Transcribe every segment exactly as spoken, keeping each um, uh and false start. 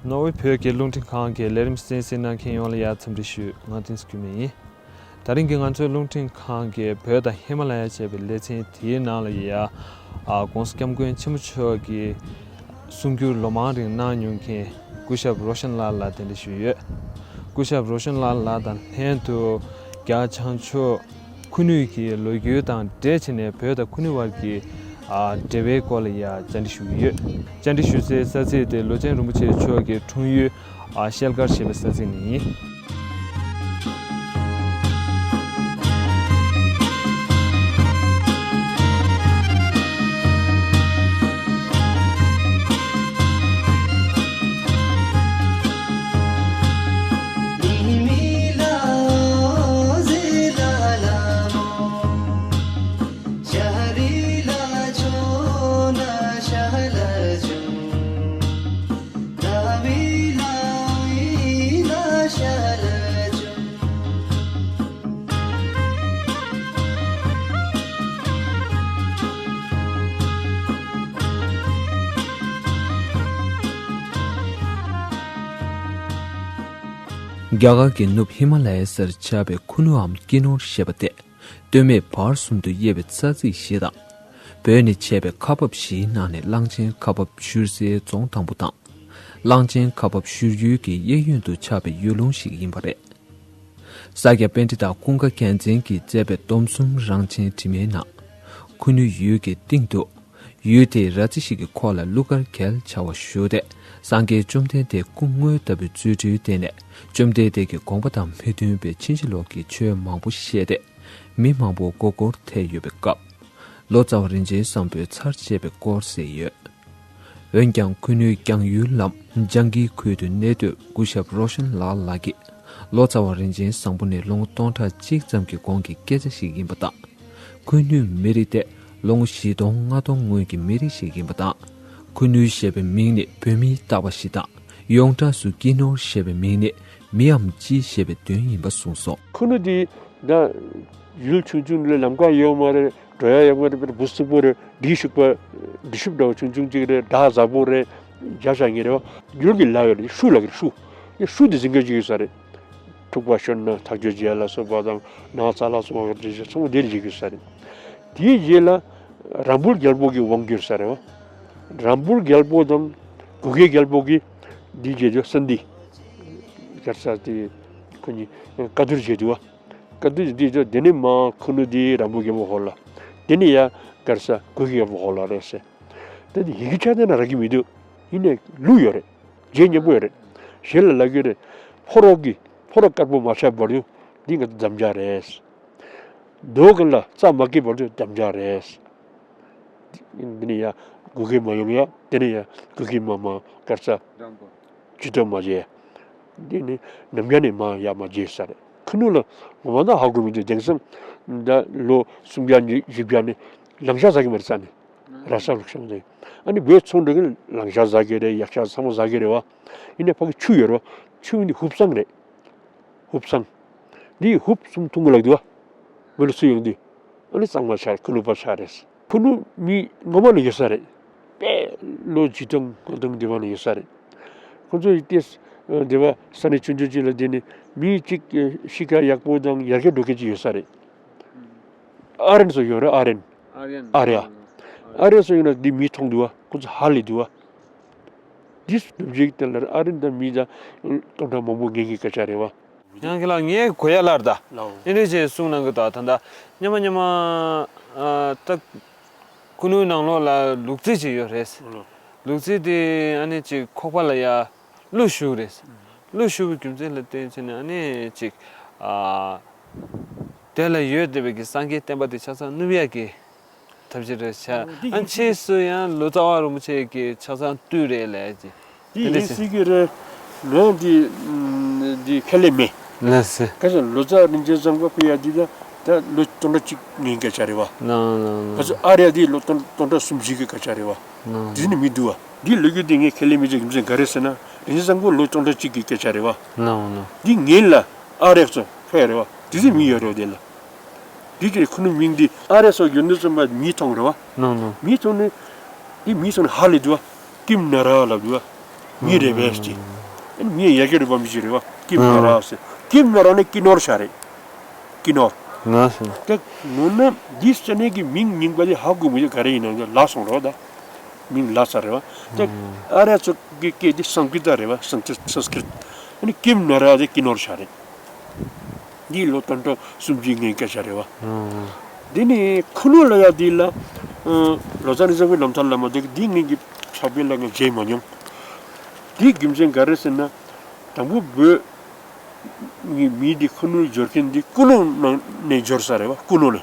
ནོར་ཝེ་བོད་ཀྱི་རླུང་འཕྲིན་ཁང་གི་ལས་རིམ་གསན་གཟིགས་གནང་མཁན་ཡོངས་ལ་ཡང་འཚམས་འདྲི་ཞུ། ང་བསྟན་འཛིན་འགྱུར་མེད་ཡིན། དེ་རིང་གི་ང་ཚོའི་རླུང་འཕྲིན་ཁང་གི་བོད་དང་ཧི་མ་ལ་ཡ་ཞེས་པའི་ལེ་ཚན་དེའི་ནང་ལ་ཡ། ཨ། ༸གོང་ས་༸སྐྱབས་མགོན་ཆེན་པོ་མཆོག་གིས་གསུང་སྒྱུར་ལོ་མང་རིང་གནང་མྱོང་མཁན་སྐུ་ཞབས་རོ་ཤན་ལགས་ལ་གདན་འདྲེན་ཞུས་ཡོད། སྐུ་ཞབས་རོ་ཤན་ལགས་ལགས་དང་ལྷན་དུ་རྒྱ་གར་བྱང་ཕྱོགས་ཁུ་ནུ་གི་ལོ་རྒྱུས་དང་འབྲེལ་བྱས་ནས་བོད་དང་ཁུ་ནུ་བར་གྱི། ཨ། འབྲེལ་བའི་སྐོར་ལ་ཡ་བཅར་འདྲི་ཞུ་གི་ཡོད། བཅར་འདྲི་ཞུ་སའི་ས་ཚིགས་དེ་ལོ་ཆེན་རིན་པོ་ཆེ་མཆོག་གི་འཁྲུངས་ཡུལ། ཨ། ཤེལ་དཀར་ཞེས་པའི་ས་ཚིགས་ནས་ཡིན། རྒྱ་གར་གྱི་ནུབ་ཧི་མ་ལ་ཡའི་སར་ཆགས་པའི་ཁུ་ནུའམ་ཀི་ནོར་ཞེས་པ་སྟེ། སྟོད་སྨད་བར་གསུམ་དུ་དབྱེ་བའི་ས་ཚིགས་ཤིག་དང་། བོད་ནས་ཆད་པའི་ཁག་འབབ་བཞིའི་ནང་ནས་གླང་ཆེན་ཁག་འབབ་བཞུར་སའི་རྫོང་དང་པོ་དང་། གླང་ཆེན་ཁག་འབབ་བཞུར་ཡུལ་གྱི་གཡས་གཡོན་དུ་ཆགས་པའི་ཡུལ་ལུང་ཞིག་ཡིན་པ་རེད། ས་སྐྱ་པཎྜི་ཏ་ཀུན་དགའ་རྒྱལ་མཚན་གྱིས་མཛད་པའི་སྡོམ་གསུམ་རང་ཆེན་དྲི་མེད་ནང་། ཁུ་ནུ་ཡུལ་གྱི་སྟེང་དུ། ཡུལ་དེའི་ར་རྩེ་ཞིག་གི་ཁོག་ལ་ཀླུ་མཁར་གྱལ་བྱ་བ་བཞུགས་ཏེ། སངས་རྒྱས་བཅོམ་ལྡན་འདས་སྐུ་དངོས་ལྟ་བུའི་རྫུ་འཕྲུལ་བསྟན་ནས། བཅོམ་ལྡན་འདས་ཀྱི་དགོངས་པ་དང་མི་མཐུན་པའི་ཕྱིན་ཅི་ལོག་གི་ཆོས་མང་པོ་བཤད་དེ། མི་མང་པོ་མགོ་སྐོར་ཐེབས་ཡོད་པའི་སྐབས། ལོ་ཙཱ་བ་རིན་ཆེན་བཟང་པོས་ཚར་བཅད་པའི་སྐོར་གསལ་ཡོད། འོན་ཀྱང་ཁུ་ནུའི་རྒྱང་ཡུལ་ལམ་ལྗང་གིའི་ཁུལ་དུ་གནས་སྡོད་སྐུ་ཞབས་རོ་ཤན་ལགས་ལགས་ཀྱིས། ལོ་ཙཱ་བ་རིན་ཆེན་བཟང་པོ་ནི་ལོ་ངོ་སྟོང་ཕྲག་གཅིག་ཙམ་གྱི་གོང་གི་སྐད་ཆ་ཞིག་ཡིན་པ་དང་། ཁུ་ནུའི་མི་རིགས་དེ་ལོ་ངོ་བཞི་སྟོང་ལྔ་སྟོང་སྔོན་གྱི་མི་རིགས་ཤིག་ཡིན་པ་དང་། ཁུ་ནུ་ཞེས་པའི་མིང་ནི་བོད་མིས་བཏགས་པ་ཞིག་དང་། ཡོངས་གྲགས་སུ་ཀི་ནོར་ཞེས་པའི་མིང་ནི་མིའམ་ཅི་ཞེས་པའི་དོན་ཡིན་པ་གསུངས་སོ། ཁུ་ནུ་དེ་ད་ཡུལ་ཆུང་ཆུང་ལ་ལམ་ཁ་ཡོད་མ་རེད། འགྲོ་ཡ་ཡོད་མ་རེད། འབུ་སུག་པོ་རེད། འབྲི་ཤུག་པ། འབྲི་ཤུབས་འདྲ་བོ་ཆུང་ཆུང་གཅིག་རེད། སྒྲ་ཟབ་པོ་རེད། རྒྱ་ཤ་ངེ་རེད་བ། ཡུལ་གྱི་ལ་ཡོད་རེད། ཤུ་ལ་གི་ཤུ། ཡ་ཤུ་དེ་འཛིན་མཁན་ཅིག་ཡོད་ས་རེད། འཁྲུག་པ་ཤོར་ན་ཐག་གཅོད་བྱེད་ཡ་ལ་སོགས་པ་དང་ནགས་ཚལ་ལ་སོགས་པ་འདྲ་ཞིག་ཚང་མ་དེ་ལ་བྱེད་དགོས་ས་རེད། དེའི་རྗེས་ལ་རམ་བུ་རྒྱལ་པོ་གི་དབང་སྒྱུར་ས་རེད་བ། རམ་བུ་རྒྱལ་པོ་དང་གུ་གེ་རྒྱལ་པོ་གི་འདི་བྱེད་དུས་ས་འདི་གར་ས་དེ་ཁོ་གཉིས་བཀའ་བསྡུར་བྱེད་དུས་བ། བཀའ་བསྡུར་བྱེད་དུས་དེ་ནི་མ་ཁུ་ནུ་དེ་རམ་བུ་རྒྱལ་པོ་ཧོར་ལ། དེ་ནི་ཡ་གར་ས་གུ་གེ་རྒྱལ་པོ་ཧོར་ལ་རེད་ཟེར། དེ་ནི་ཡི་གེ་ཆ་དེ་ན་རག་གི་མི་འདུག་ཡིན་ནའི་གླུ་ཡོད་རེད། རྗེས་སྙན་པོ་ཡོད་རེད། གཞན་ལ་ལབ་ཀྱི་རེད། ཕོ་རོག་གི་ཕོ་རོག་དཀར་པོ་མ་ཆགས་བར་དུ་འདི་ང་ཚོ་འདམ་རྒྱག་རེད། རྡོ་གང་ལ་རྩྭ་མ་སྐྱེས་བར་དུ་འདམ་རྒྱག་རེད། འདི་ནི་ཡ་གུ་གེ་མ་ཡོང་ཡ། དེ་ནི་ཡ་གུ་གེ་མ་མ་དཀར་ས་ཇུས་གཏོགས་མ་བྱས། འདི་ནི་ནམ་རྒྱུན་ནས་མ་ཡ་མ་བྱས་ས་རེད། ཁུ་ནུ་ལ་ངོ་མ་ན་ཧ་གོ་མི་འདུག་དེང་སང་ད་ལོ་སུམ་བརྒྱ་ཉི་བཞི་བརྒྱ་ནི་ལང་ཤ་ཟ་གི་མ་རེད་ས་ནི། ར་ས་ལུག་ཤང་དེ། ཨ་ནི་བོད་ཚོང་འགྲོ་གི་ལང་ཤ་ཟ་གི་རེད། ཡག་ཤ་ཚང་མ་ཟ་གི་རེད་བ། ཡིན་ནའི་ཕ་གི་ཆུ་ཡོད་རེད་བ། ཆུ་འདི་ཧུབ་སང་རེད། ཧུབ་སང་། འདི་ཧུབ་གསུམ་འཐུང་གི་ལབ་འདུག་བ། མི་ལ་སུ་ཡོང་འདི། ཨ་ནི་གཙང་མ་ཆགས་རེད། ཁུ་ནུ་པ་ཆགས་རེད། ཁུ་ནུ་མི་ངོ་མ་ལ་ཡོད་ས་རེད། དཔེ་ལོ་བཞི་སྟོང་ལྔ་སྟོང་འདི་བ་ལ་ཡོད་ས་རེད། ཁོ་ཚོ་ཡི་ཏེ་འདི་བ་ས་གནས་ཆུང་ཆུང་ཅིག་ལ་བསྡད་ནས་མི་གཅིག་གཤིས་ཀ་ཡག་པོ་དང་ཡར་རྒྱས་འགྲོ་མཁན་ཅིག་ཡོད་ས་རེད། ཨ་རན་སོགས་ཡོད་རེད། ཨ་རན། ཨ་རན། ཨ་རན་ཡ། ཨ་རན་སོགས་ཡོད་ན་འདི་མི་མཐོང་འདུག་བ། ཁོ་ཚོ་ཧ་ལས་འདུག་བ། འདི་སུ་སྒྲུབ་བྱེད་ཀྱི་དེ་ལ་ཨ་རན་དང་མི་དང་སྟོང་ཕྲག་མང་པོ་ངན་གྱི་སྐད་ཆ་རེད་བ། ཡང་ཁྱེད་ལ་ངས་གོ་ཡ་ལར་ད། ལའོ། ཨེ་འདྲ་ཅེས་གསུངས་གནང་གི་ད་ད་ད་སྙམ་མ་སྙམ་མ། ཨ། ད་ཁུ་ནུའི་ནང་ལོགས་ལ་ལུག་རྫི་ཅིག་ཡོད་རེད། ལོ། ལུག་རྫི་དེ་ཨ་ནི་ཅིག་ཁོག་པ་ལ་ཡ་གླུ་ཞུགས་རེད། གླུ་ཞུགས་པའི་རྒྱུ་མཚན་ལ་བརྟེན་བྱས་ནས་ཨ་ནི་ཅིག་ཨ། དེ་ལ་ཡོད་བསྡད་པའི་གི་སངས་རྒྱས་བསྟན་པ་དེ་ཆ་ཚང་བསྣུབ་ཡ་གི་ཐབས་ཤེས་རེད་བྱ། འདི་ཨ་ཕྱིས་སུ་ཡང་ལོ་ཙཱ་བ་རིན་པོ་ཆེ་གི་ཆ་ཚང་བཏུལ་རེད་ལས་ཀྱི། འདི་དེ་འདྲ་ཡིན་ཟེར། སྲིད་ཀྱི་རེད། ལོ་འདི་འདི་ཁས་ལེན་མེད། ལགས་སེ། ག་ཚོད་ལོ་ཙཱ་རིན་ཆེན་བཟང་པོ་ཕུལ་ཡ་འདི་ད་ད་ལོ་སྟོང་ཕྲག་གཅིག་ངན་སྐད་ཆ་རེད་བ། ལགས་ལགས་ལགས། ག་ཚོད་ཨ་རི་ཡ་འདི་ལོ་སྟོང་སྟོང་ཕྲག་གསུམ་བཞི་གི་སྐད་ཆ་རེད་བ། ལགས། འདི་ནི་མི་འདུག་བ། འདི་ལོ་རྒྱུས་འདི་ངས་ཁས་ལེན་མི་བྱེད་རྒྱུ་མཚན་ག་རེ་ཟེར་ན་རིན་ཆེན་བཟང་པོ་ལོ་སྟོང་ཕྲག་གཅིག་གི་སྐད་ཆ་རེད་བ། ལགས་ལགས། འདི་ངན་ལ་ཨ་རི་ཡ་ཚོ་ཕེ་རེད་བ། དེ་ཚོ་མི་ཡོད་རེད་བ་དེ་ལ། འདི་ཅི་ཁུ་ནུ་མིང་འདི་ཨ་རི་སོགས་ཡོད་འདུག་བསམ་པ་མིས་མཐོང་རེད་བ། ནོ་ནོ། མིས་མཐོང་ནས། འདི་མིས་མཐོང་ནས་ཧ་ལས་འདུག་བ། ཀིམ་ན་ར་ལབ་འདུག་བ། མི་རེད་པས་ཅི། ཨ་ནི་མི་ཡ་གི་རུ་བ་མི་ཞིག་རེད་བ། ཀིམ་ནོ་ར་ཟེར། ཀིམ་ནོ་ར་ནི་ཀི་ནོར་ཤ་རེད། ཀི་ནོར། ང་ཟེར། དེ་ནོ་ན་འདི་ས་གནས་ཀྱི་མིང་རྙིང་པ་དེ་ཧ་གོ་མི་ཤེས་ག་རེ་ཡིན་ན་ལ་སོང་རོགས་ད། མིང་ལ་ས་རེད་བ། དེ་ཨ་ར་ཚོ་གི་སྐད་དེ་སང་སྐྲིད་ད་རེད་བ། སང་སྐྲིད་སང་སྐྲིད། ཨ་ནི་ཀིམ་ནོ་ར་དེ་ཀི་ནོར་ཤ་རེད། འདི་ལོ་སྟོང་ཕྲག་སུམ་ཅུའི་སྔའི་སྐད་ཆ་རེད་བ། འདི་ནི་ཁུ་ནུ་ལ་ཡ་འདི་ལ། ལོ་ཙཱ་རི་ཛ་བི་རྣམ་ཐར་ལ་མ་འདི་འདི་ངེད་ཀྱི་ཕྱག་དཔེ་ལ་ངས་མཇལ་མ་མྱོང་། འདི་རྒྱུ་མཚན་ག་རེ་ཟེར་ན། དང་པོ་བོད་ཀྱི་མི་འདི་ཁུ་ནུ་འབྱོར་མཁན་འདི་ཀུ་ནུ་ནང་ནས་འབྱོར་ས་རེད་བ། ཀུ་ནུ་ལ།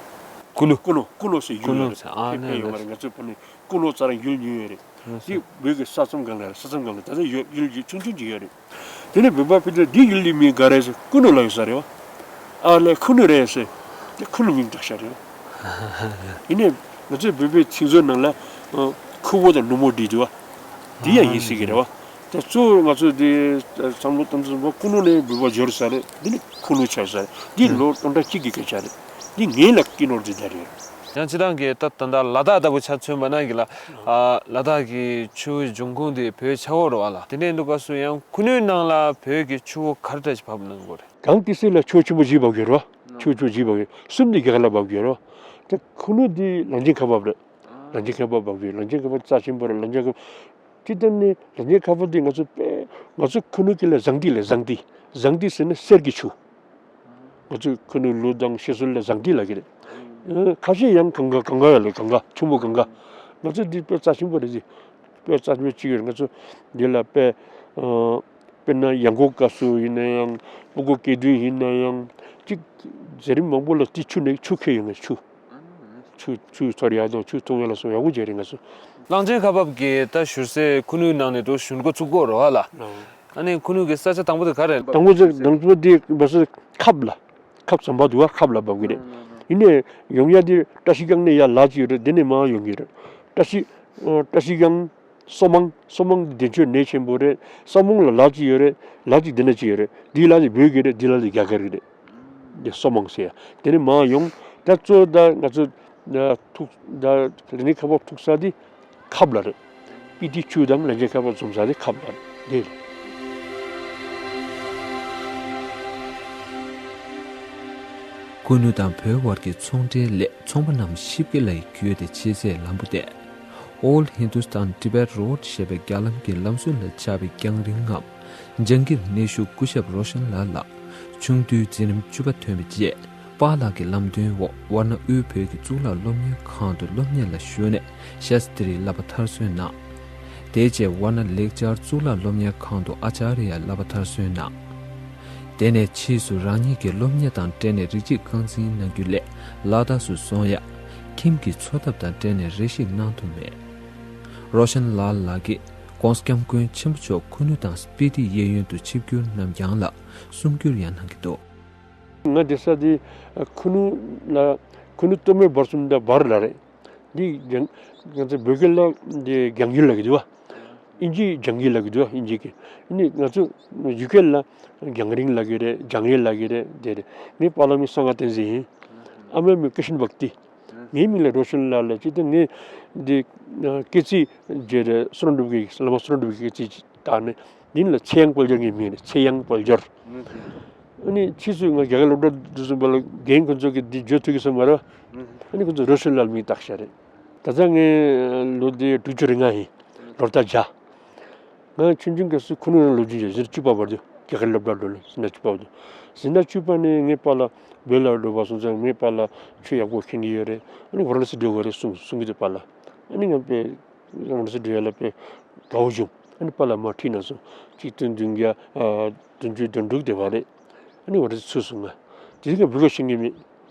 ཀུ་ནུ། ཀུ་ནུ་ཀུ་ནུ་ཟེར་ཡུལ་ཀུ་ནུ་རེད། ཟེར་ཨ་ནི་ཕེབས་ཡོད་མ་རེད། ང་ཚོའི་བོད་ནས་ཀུ་ནུ་རྩ་ར་ཡུལ་ཉུལ་ཡོད་རེད། འདི་བོད་ཀྱི་ས་མཚམས་སྒང་ལ་རེད། ས་མཚམས་སྒང་ལ་ད་ལྟ་ཡོད་ཡུལ་གྱི་ཆུང་ཆུང་ཅིག་ཡོད་རེད། དེ་ནས་བོད་པ་ཕེབས་དུས་འདི་ཡུལ་གྱི་མིང་ག་རེ་ཟེར། ཀུ་ནུ་ལ་ཡོད་ས་རེད་བ། ཨ་ལས་ཁུ་ནུ་རེད་ཟེར། དེ་ཁུ་ནུ་མིང་བཏགས་ཤག་རེད་བ། ཡིན་ནའི་ང་ཚོའི་བོད་པའི་ཚིག་མཛོད་ནང་ལ་ཨ་ཁུ་བོ་དང་ནུ་མོ་བྲིས་འདུག་བ། འདི་ཡང་ཡིན་སྲིད་ཀྱི་རེད་བ། དེ་གཙོ་བོ་ང་ཚོ་འདི་བསམ་བློ་གཏོང་དུས་ཙམ་པ་ཀུ་ནུ་ནས་བོད་པ་འབྱོར་ས་རེད། འདི་ནི་ཁུ་ནུ་ཆགས་ས་རེད། འདི་ལོ་སྟོང་ཕྲག་གཅིག་གི་སྐད་ཆ་རེད། འདི་ངེད་ལ་ཀི་ནོར་འདི་འདྲ་རེད། ཡང་སྤྱིར་བཏང་གི་ད་ད་ལྟ་ལ་དྭགས་ལྟ་བུ་ཆ་མཚོན་པ་ན་གི་ལ། ཨ་ལ་དྭགས་ཀྱི་ཆུ་བོའི་འབྱུང་ཁུངས་དེ་བོད་ཆགས་འོག་རེད་བ་ལ། དེ་འདྲ་ཡིན་དུས་སྐབས་སུ་ཡང་ཁུ་ནུའི་ནང་ལ་བོད་ཀྱི་ཆུ་བོ་ག་རེ་འདྲ་ཞིག་བབས་གནང་གི་རེད། གངས་ཏི་སེ་ལ་ཆུ་བོ་ཆེན་པོ་བཞི་བབས་ཡོད་རེད་བ། ཆུ་བོ་ཆེན་པོ་བཞི་བབས་ཡོད། གསུམ་དེ་རྒྱ་གར་ལ་བབས་ཡོད་རེད་བ། དེ་ཁུ་ནུ་དེ་ལམ་ཆེན་ཁ་འབབ་རེད། ལམ་ཆེན་ཁ་འབབ་བབས་ཡོད། ལམ་ཆེན་ཁ་འབབ་རྩ་ཆེན་པོ་རེད། ལམ་ཆེན་ཁ་འབབ། སྤྱིར་བཏང་ནས་ལམ་ཆེན་ཁ་འབབ་དེ་ང་ཚོ་དཔེ་ང་ཚོ་ཁུ་ནུ་གི་ལ་ཟངས་ཏི་ལ་ཟངས་ཏི། ཟངས་ཏི་ཟེར་ན་གསེར་གྱི་ཆུ། ང་ཚོས་ཁུ་ནུ་ལུ་དང་ཤེ་སུལ་ལ་ཟངས་ཏི་ལབ་ཀྱི་རེད། ཨ་ཁ་ཤས་ཡང་གངྒཱ། གངྒཱ་ཡ་ལ་གངྒཱ། ཆུ་མོ་གངྒཱ། ང་ཚོ་འདི་དཔེ་རྩ་ཆེན་པོ་རེད། འདི་དཔེ་རྩ་ཆེན་པོ་གཅིག་ཡོད་རེད། ང་ཚོ་འདི་ལ་དཔེ་ཨ་དཔེར་ན་ཡང་སྒོས་སྐབས་སུ་ཡིན་ན་ཡང་། སྤུ་གུ་སྐྱེ་དུས་ཡིན་ན་ཡང་། གཅིག་མཛད་རིམ་མང་པོ་ལ་དེ་ཆུ་ནས་ཆུ་ཁྱེར་ཡོང་ངེས། ཆུ། ཆུ་ཆུ་ཚོར་ཡག་དང་ཆུ་འཐུང་ཡག་ལ་སོགས་ཡག་པོ་བྱས་རེད་ང་ཚོ། གླང་ཆེན་ཁ་འབབ་ཀྱི་ད་བཞུར་སའི་ཁུ་ནུའི་ནང་ནས་དུ་བཞུར་འགོ་ཚུགས་ཀྱི་ཡོད་རེད་བ་ལ། ཨ་ནི་ཁུ་ནུ་གི་ས་ཆ་དང་པོ་དེ་ག་རེད། དང་པོ་དེ་དང་པོ་དེ་བ་སོ་ཁབ་ལ། ཁབ་ཟམ་པ་འདུག་བ། ཁབ་ལ་འབབ་གི་རེད། ཡིན་ནའི་ཡོང་ཡ་དེ་བཀྲ་ཤིས་སྒང་ནས་ཡར་ལ་གཅིག་ཡོད་རེད། དེ་ནས་མར་ཡོང་གི་རེད། བཀྲ་ཤིས་ཨ་བཀྲ་ཤིས་སྒང་། སོ་མང་། སོ་མང་གི་འདི་ཆོས་གནས་ཆེན་པོ་རེད། སོ་མང་ལ་ལ་གཅིག་ཡོད་རེད། ལ་གཅིག་འདི་ན་གཅིག་ཡོད་རེད། འདི་ལ་གཅིག་བོད་ཀྱི་རེད། འདི་ལ་གཅིག་རྒྱ་གར་གྱི་རེད། འདི་སོ་མང་ཟེར་ཡ། དེ་ནས་མར་ཡོང་། ད་གཙོ་བོ་ད་ང་ཚོ་ཐུག་ད་ལ་ནི་ཁ་བབ་ཐུག་ས་དེ་ཁབ་ལ་རེད། སྤི་ཏི་ཆུ་དང་ལ་ནི་ཁ་བབ་འཛོམས་ས་དེ་ཁབ་ལ་རེད། འདི་རེད། ཁུ་ནུ་དང་བོད་བར་གྱི་ཚོང་འབྲེལ་ལས་ཚོང་པ་རྣམས་ཤིབ་ཀེ་ལའི་བརྒྱུད་དེ་ཕྱི་གསལ་ལམ་བུ་བལྟས། All Hindustan Tibet Road ཞེས་པའི་རྒྱ་ལམ་གྱི་ལམ་ཟུར་ལ་ཆགས་པའི་རྒྱང་རིང་ངམ་ཇང་གིར་གནས་བཞུགས་སྐུ་ཞབས་རོ་ཤན་ལགས་ལ་ཆུང་དུས་འཛིན་རིམ་བཅུ་པ་ཐོན་པའི་རྗེས། པཱ་ལགས་ཀྱི་ལམ་སྟོན་འོག་ཝར་ཎ་དབུས་བོད་ཀྱི་གཙུག་ལག་སློབ་གཉེར་ཁང་དུ་སློབ་གཉེར་ལ་ཞུགས་ནས་ཤཱསྟྲིའི་བསླབ་པ་མཐར་སོན་གནང་། དེ་རྗེས་ཝར་ཎ་ལེགས་སྦྱར་གཙུག་ལག་སློབ་གཉེར་ཁང་དུ་ཨ་ཙཱརྱའི་བསླབ་པ་མཐར་སོན་གནང་། དེ་ནས་ཕྱིས་སུ་རང་ཉིད་ཀྱི་སློབ་གཉེར་དང་འབྲེལ་ནས་རིགས་གཅིག་རྐང་འཛིན་གནང་རྒྱུ་ལས་ལ་དྭགས་སུ་སོང་ཡ། ཁྱིམ་གྱི་འཚོ་ཐབས་དང་འབྲེལ་ནས་རེ་ཞིག་གནང་ཐུབ་མེད། རོ་ཤན་ལགས་ལགས་ཀྱིས་༸གོང་ས་༸སྐྱབས་མགོན་ཆེན་པོ་མཆོག་ཁུ་ནུ་དང་སྤི་ཏི་གཡས་གཡོན་དུ་ཆིབས་བསྒྱུར་གནང་རྐྱང་ལ་གསུང་བསྒྱུར་ཡང་གནང་གི་འདུག། ང་བསྡད་ས་དེ་ཁུ་ནུ་ལ། ཁུ་ནུ་སྟོད་སྨད་བར་གསུམ་དང་བར་ལ་རེད། འདི་རྒྱང་། ང་ཚོ་བོད་སྐད་ལ་འདི་རྒྱང་ཡུལ་ལབ་ཀྱི་འདུག་བ། ཨིན་ཇིའི་ཇང་གི་ལབ་ཀྱི་འདུག་བ། ཨིན་ཇི་གི། ཨ་ནི་ང་ཚོ་ཡུལ་སྐད་ལ་རྒྱང་རིང་ལབ་ཀྱི་རེད། ཇང་ཡུལ་ལབ་ཀྱི་རེད། དེ་རེད། ངའི་པཱ་ལགས་མིང་གསང་སྔགས་བསྟན་འཛིན་ཡིན། ཨ་མའི་མིང་ཀི་ཤན་བྷག་ཏི། ངའི་མིང་ལ་རོ་ཤན་ལབ་ལ། ཅི་སྟེ་ངས་འདི་སྐེ་ཚིགས་བརྗེ་རེད། བསོད་ནམས་སྒྲུབ་ཀྱི་བླ་མ་བསོད་ནམས་སྒྲུབ་ཀྱི་སྐེ་ཚིགས་བཏགས་ནས། འདི་ལ་ཚེ་དབྱངས་དཔལ་འབྱོར་ངའི་མིང་རེད། ཚེ་དབྱངས་དཔལ་འབྱོར། ཨ་ནི་ཕྱིས་སུ་ང་རྒྱ་གར་སློབ་གྲྭ་འགྲོ་སོང་བ་ལ་རྒན་ཁོང་ཚོ་གིས་འདི་བརྗོད་ཐུབ་ཀྱི་སོང་མ་རེད། ཨ་ནི་ཁོང་ཚོ་རོ་ཤན་ལབ་མིང་བཏགས་ཤག་རེད། ད་ལྟ་ངའི་ལོ་དེ་དྲུག་ཅུ་རེ་ལྔ་ཡིན། ལོ་ཟླ་བརྒྱ། ང་ཆུང་ཆུང་སྐབས་སུ་ཁུ་ནུ་རང་ལོ་རྒྱུས་ཡོད། འཛིན་གྲྭ་བཅུ་པ་བར་དུ་རྒྱ་གར་སློབ་གྲྭ་འགྲོ་ལ། འཛིན་གྲྭ་བཅུ་པ་བར་དུ། འཛིན་གྲྭ་བཅུ་པ་ནས་ངའི་པཱ་ལགས་བོད་ལ་འགྲོ་བ་སོང་ཙང་། ངའི་པཱ་ལགས་ཆོས་ཡག་པོ་མཁྱེན་གྱི་ཡོད་རེད། ཨ་ནི་ཝཱ་ར་ཎ་སི་འགྲོ་དགོས་རེད་གསུང་གསུང་གི་འདུག་པཱ་ལགས། ཨ་ནི་ང་དཔེ་ཝཱ་ར་ཎ་སི་འགྲོ་ཡ་ལ་དཔེ་དགའ་བོ་བྱུང་། ཨ་ནི་པཱ་ལགས་མར་ཁྲིད་གནང་སོང་། ཆིག་སྟོང་བདུན་བརྒྱ་ཨ་བདུན་ཅུ་དོན་དྲུག་དེ་བ་རེད། ཨ་ནི་ཝཱ་ར་ཎ་སི་ཚུད་སོང་ང་། དེ་རིང་ང་བོད་སྐད་ཤེས་ཀྱི་མེད།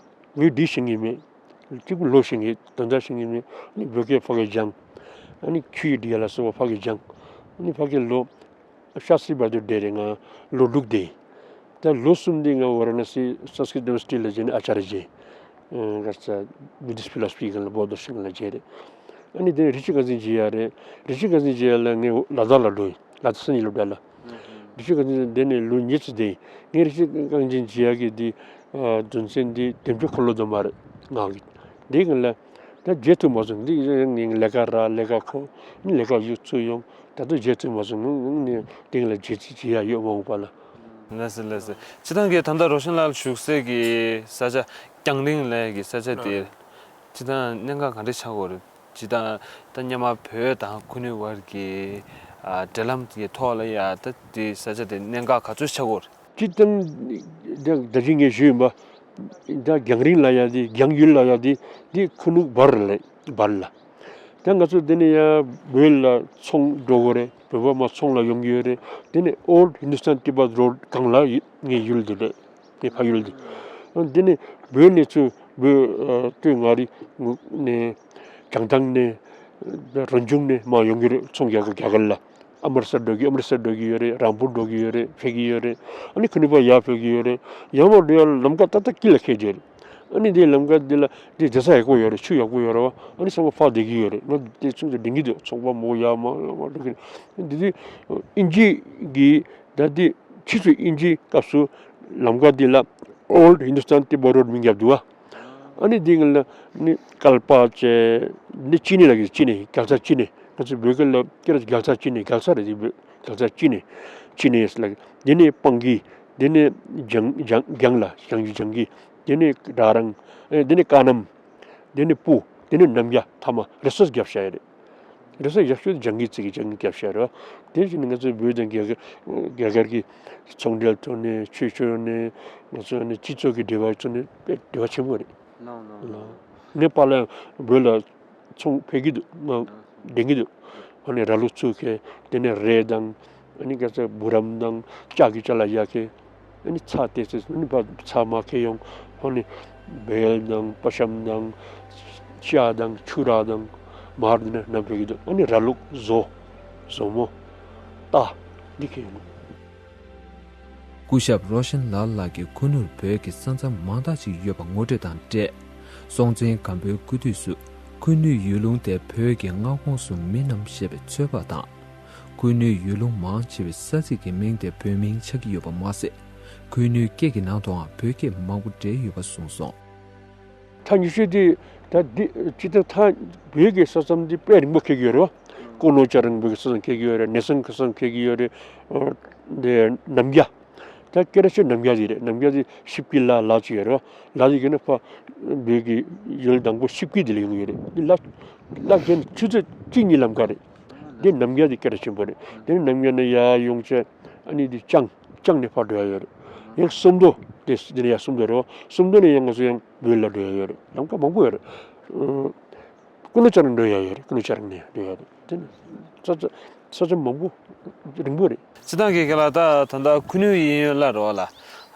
བོད་ཡིག་འབྲི་ཤེས་ཀྱི་མེད། གཅིག་པུ་ཀློག་ཤེས་ཀྱི། དོན་དག་ཤེས་ཀྱི་མེད། ཨ་ནི་བོད་སྐད་ཕ་གིར་སྦྱངས། ཨ་ནི་ཁྱི་ཡི་འབྲི་ཡ་ལ་སོགས་པ་ཕ་གིར་སྦྱངས། ཨ་ནི་ཕ་གིར་ལོ་ཤཱསྟྲི་བར་དུ་བསྡད་རེད། ང་ལོ་དྲུག་བསྡད། ད་ལོ་གསུམ་དེ་ང་ཝཱ་ར་ཎ་སི་སཾ་སྐྲྀཏ་ཡུ་ནི་ཝར་སི་ཊི་ལ་བྱས་ནས་ཨ་ཙཱརྱ་བྱས། ཨ་ག་རེ་ཟེར། བུ་དིསྟ་ཕི་ལོ་སོ་ཕི་སྒང་ལ། བོ་དྷི་དར་ཤན་སྒང་ལ་བྱས་རེད། ཨ་ནི་དེ་ནས་རི་ཆུ་རྐང་འཛིན་བྱེད་ཡ་རེད། རི་ཆུ་རྐང་འཛིན་བྱེད་ཡ་ལ་ངས་ལ་དྭགས་ལ་འགྲོ་ཡིན། ལ་དྭགས་སང་ཉིན་སློབ་གྲྭ་ལ། རི་ཆུ་རྐང་འཛིན་དེ་ནས་ལོ་གཉིས་ཙམ་བསྡད་ཡིན། ངས་རི་ཆུ་རྐང་འཛིན་བྱེད་ཡག་གི་དེ་ཨ་དོན་ཚན་དེ་འདེམས་སྤྱོད་འཁོར་ལོ་དུ་མ་རེད་ང་གི། དེ་གང་ལ་ ད་བརྗེད་ཐུབ་མ་སོང་། འདི་ཡང་ངས་ལས་ཀ་རག་ལས་ཀ་ཁོ་ནི་ལས་ཀ་ཡུལ་ཚུར་ཡོང་། ད་དུང་བརྗེད་ཐུབ་མ་སོང་། ངས་ནི་དེང་ལ་བརྗེད་ཅི་བྱེད་ཡ་ཡོད་མ་འོངས་པ་ལ། ལགས་སོ་ལགས་སོ། སྤྱིར་བཏང་གི་ད་ལྟ་རོ་ཤན་ལགས་བཞུགས་སའི་གི་ས་ཆ་རྒྱང་རིང་ལ་གི་ས་ཆ་དེ་སྤྱིར་བཏང་གནད་འགག་ག་འདྲ་ཆགས་ཀྱི་ཡོད་རེད། སྤྱིར་བཏང་ད་སྔོན་མ་བོད་དང་ཁུ་ནུ་བར་གྱི་ཨ་འབྲེལ་ལམ་གྱི་ཐོག་ལ་ཡ་ད་དེ་ས་ཆ་དེ་གནད་འགག་ག་ཚོད་ཆགས་ཀྱི་ཡོད་རེད། སྤྱིར་བཏང་ད་ད་ཅི་ངས་ཞུས་ཡིན་པ། ད་རྒྱང་རིང་ལ་ཡ་དེ་རྒྱང་ཡུལ་ལ་ཡ་དེ་དེ་ཁུ་ནུ་བར་ལ་བར་ལ། ད་ང་ཚོ་འདི་ནས་ཡ་བོད་ལ་ཚོང་འགྲོ་དགོས་རེད། བོད་པ་མ་ཚོང་ལ་ཡོང་གི་ཡོད་རེད། དེ་ནས་Old Hindustan Tibet Road སྒང་ལ་ཡི་ངའི་ཡུལ་འདི་རེད། ངའི་ཕ་ཡུལ་འདི། འདི་ནས་བོད་ནས་ཚུར་བོད་ཨ་སྟོད་མངའ་རིས་ནས་བྱང་ཐང་ནས་རོ་ཆུང་ནས་མར་ཡོང་གི་རེད། ཚོང་རྒྱག་གི་རྒྱ་གར་ལ། ཨ་མྲི་སར་འགྲོ་གི་ཨ་མྲི་སར་འགྲོ་གི་ཡོད་རེད། རམ་པུར་འགྲོ་གི་ཡོད་རེད། ཕེབས་ཀྱི་ཡོད་རེད། ཨ་ནི་ཁུ་ནུ་བར་ཡར་ཕེབས་ཀྱི་ཡོད་རེད། ཡར་མར་འགྲོ་ཡ་ལམ་ཁ་ཏག་ཏག་དཀྱིལ་ལ་འཁེལ་བསྡད་རེད། ཨ་ནི་དེའི་ལམ་ཁ་འདི་ལ་འདི་རྫ་ས་ཡག་པོ་ཡོད་རེད། ཆུ་ཡག་པོ་ཡོད་རེད་བ། ཨ་ནི་ཚང་མ་ཕར་བསྡད་ཀྱི་ཡོད་རེད། ང་དེ་ཚོ་དེ་དྲན་གྱི་འདུག་ཚོང་པ་མང་པོ་ཡར་མར་ཡར་མར་འགྲོ་གི་རེད། འདི་དུས་དབྱིན་ཇི་གི་ད་དེ་ཕྱིས་སུ་དབྱིན་ཇིའི་སྐབས་སུ་ལམ་ཁ་འདི་ལ་Old Hindustan Tibet Road མིང་བརྒྱབ་འདུག་བ། ཨ་ནི་འདི་ལ་ནི་ཀལ་པ་ཅེ་ནི་ཅི་ནི་ལ་གི་ཅི་ནི་རྒྱལ་ཚ་ཅི་ནི། ང་ཚོ་བོད་སྐད་ལ་སྐད་རྒྱལ་ཚ་ཅི་ནི། རྒྱལ་ཚ་རེད་དེ་བོད་རྒྱལ་ཚ་ཅི་ནི། ཅི་ནི་ལ་འདི་ནི་སྤང་གི། འདི་ནི་ལྗང་ལྗང་ལྗང་ལ་ཞང་ཞུ་ལྗང་གི། འདི་ནི་སྦྲ་རང་། ཨེ་འདི་ནི་ཀ་ནམ། འདི་ནི་སྤུ། འདི་ནི་ནམ་རྒྱ། ཐ་མ་རི་སོ་སི་བརྒྱབ་བཞག་ཡ་རེད། རེས་གཟའ་ཡག་ཤོས་ལྗང་གི་རྩི་གི་ལྗང་གི་རྒྱབ་ཤ་རེད་བ། དེ་བཞིན་ང་ཚོའི་བོད་དང་རྒྱ་གར་རྒྱ་གར་གྱི་ཚོང་འབྲེལ་ཐོག་ནས་ཆོས་ཕྱོགས་ནས་ང་ཚོ་ནས་སྤྱི་ཚོགས་ཀྱི་འབྲེལ་བ་ཚོ་ནས་དཔེ་འབྲེལ་བ་ཆེན་པོ་རེད། ལགས་ལགས་ལགས། ངས་པཱ་ལགས་བོད་ལ་ཚོང་ཕེབས་ཀྱི་འདུག་ང་འགྲན་གྱི་འདུག་ཨ་ནི་ར་ལུག་ཚུར་ཁྱེར། དེ་ནས་རས་དང་ཨ་ནི་ག་ཚོད་བུ་རམ་དང་ལྕགས་ཀྱི་ཅ་ལག་ཡར་ཁྱེར། ཨ་ནི་ཚྭ་དེ་ཚོ་ཨ་ནི་ཕར་ཚྭ་མར་ཁྱེར་ཡོང་། ཨ་ནི་བལ་དང་པ་ཤམ་དང་ཤ་དང་ཆུ་རགས་དང་མར་འདི་ནས་བསྣམས་ཕེབས་ཀྱི་འདུག་ཨ་ནི་ར་ལུག་བཟོ། བཟོ་མོ། རྟ། འདི་ཁྱེར་ཡོང་། སྐུ་ཞབས་རོ་ཤན་ལགས་ལགས་ཀྱིས་ཁུ་ནུར་བོད་ཀྱི་ས་མཚམས་མང་དག་ཅིག་ཡོད་པ་ངོ་སྤྲོད་དང་འབྲེལ། སྲོང་བཙན་སྒམ་པོའི་སྐུ་དུས་སུ་ཁུ་ནུའི་ཡུལ་ལུང་དེ་བོད་ཀྱི་མངའ་ཁོངས་སུ་མིན་ནམ་ཞེས་པའི་ཚོད་དཔག་དང་། ཁུ་ནུའི་ཡུལ་ལུང་མང་ཆེ་བའི་ས་ཚིགས་ཀྱི་མིང་དེ་བོད་མིང་ཆགས་ཀྱི་ཡོད་པ་མ་ཟད། ཁུ་ནུའི་སྐད་ཀྱི་ནང་དུའང་བོད་སྐད་མང་པོ་འདྲེས་ཡོད་པ་གསུངས་སོང་། ཐག་ཉེ་ཤོས་དེ་ད་འདི་སྤྱིར་བཏང་ཐག་བོད་ཀྱི་ས་མཚམས་འདི་དཔེ་རིང་པོ་འཁེལ་གྱི་ཡོད་རེད་བ། ཀོ་ནོ་ཅ་རང་བོད་ཀྱི་ས་མཚམས་འཁེལ་གྱི་ཡོད་རེད། ནེ་སང་ཁ་སང་འཁེལ་གྱི་ཡོད་རེད། ཨ་འདི་ནམ་རྒྱ། ད་སྐད་གྲགས་ཆེ་ནམ་རྒྱ་དེ་རེད། ནམ་རྒྱ་དེ་ཤིབ་ཀི་ལ་ལ་ཅིག་ཡོད་རེད་བ། ལ་དེ་གི་ནི་ཕ་བོད་ཀྱི་ཡུལ་དང་པོ་ཤིབ་ཀི་དེ་ལ་ཡོང་གི་ཡོད་རེད། དེ་ལ་ལ་གན་ཆུ་ཚོད་གཅིག་གཉིས་ལམ་ཁ་རེད། དེ་ནམ་རྒྱ་དེ་སྐད་གྲགས་ཆེན་པོ་རེད། དེ་ནི་ནམ་རྒྱ་ནས་ཡར་ཡོང་བྱས་ཨ་ནི་དེ་ལྕང་ལྕང་ནས་ཕར་འགྲོ་ཡ་ཡོད་རེད། ཡང་སུམ་མདོ་དེ་དེ་ནས་ཡར་སུམ་མདོ་རེད་བ། སུམ་མདོ་ནས་ཡང་ང་ཚོ་ཡང་བོད་ལ་འགྲོ་ཡ་ཡོད་རེད། ལམ་ཁ་མང་པོ་ཡོད་རེད། ཨ་ཀུ་ནུ་ཅ་རང་འགྲོ་ཡ་ཡོད་རེད། ཀུ་ནུ་ཅ་རང་ནས་འགྲོ་ཡ་རེད། དེ་ནི་ས་ཆ་ས་ཆ་མང་པོ་རིང་པོ་རེད། སྤྱིར་བཏང་གི་ག་ལ་ད་ད་ལྟ་ཁུ་ནུ་ཡིན་ཡོད་ལ་རོ་ལ།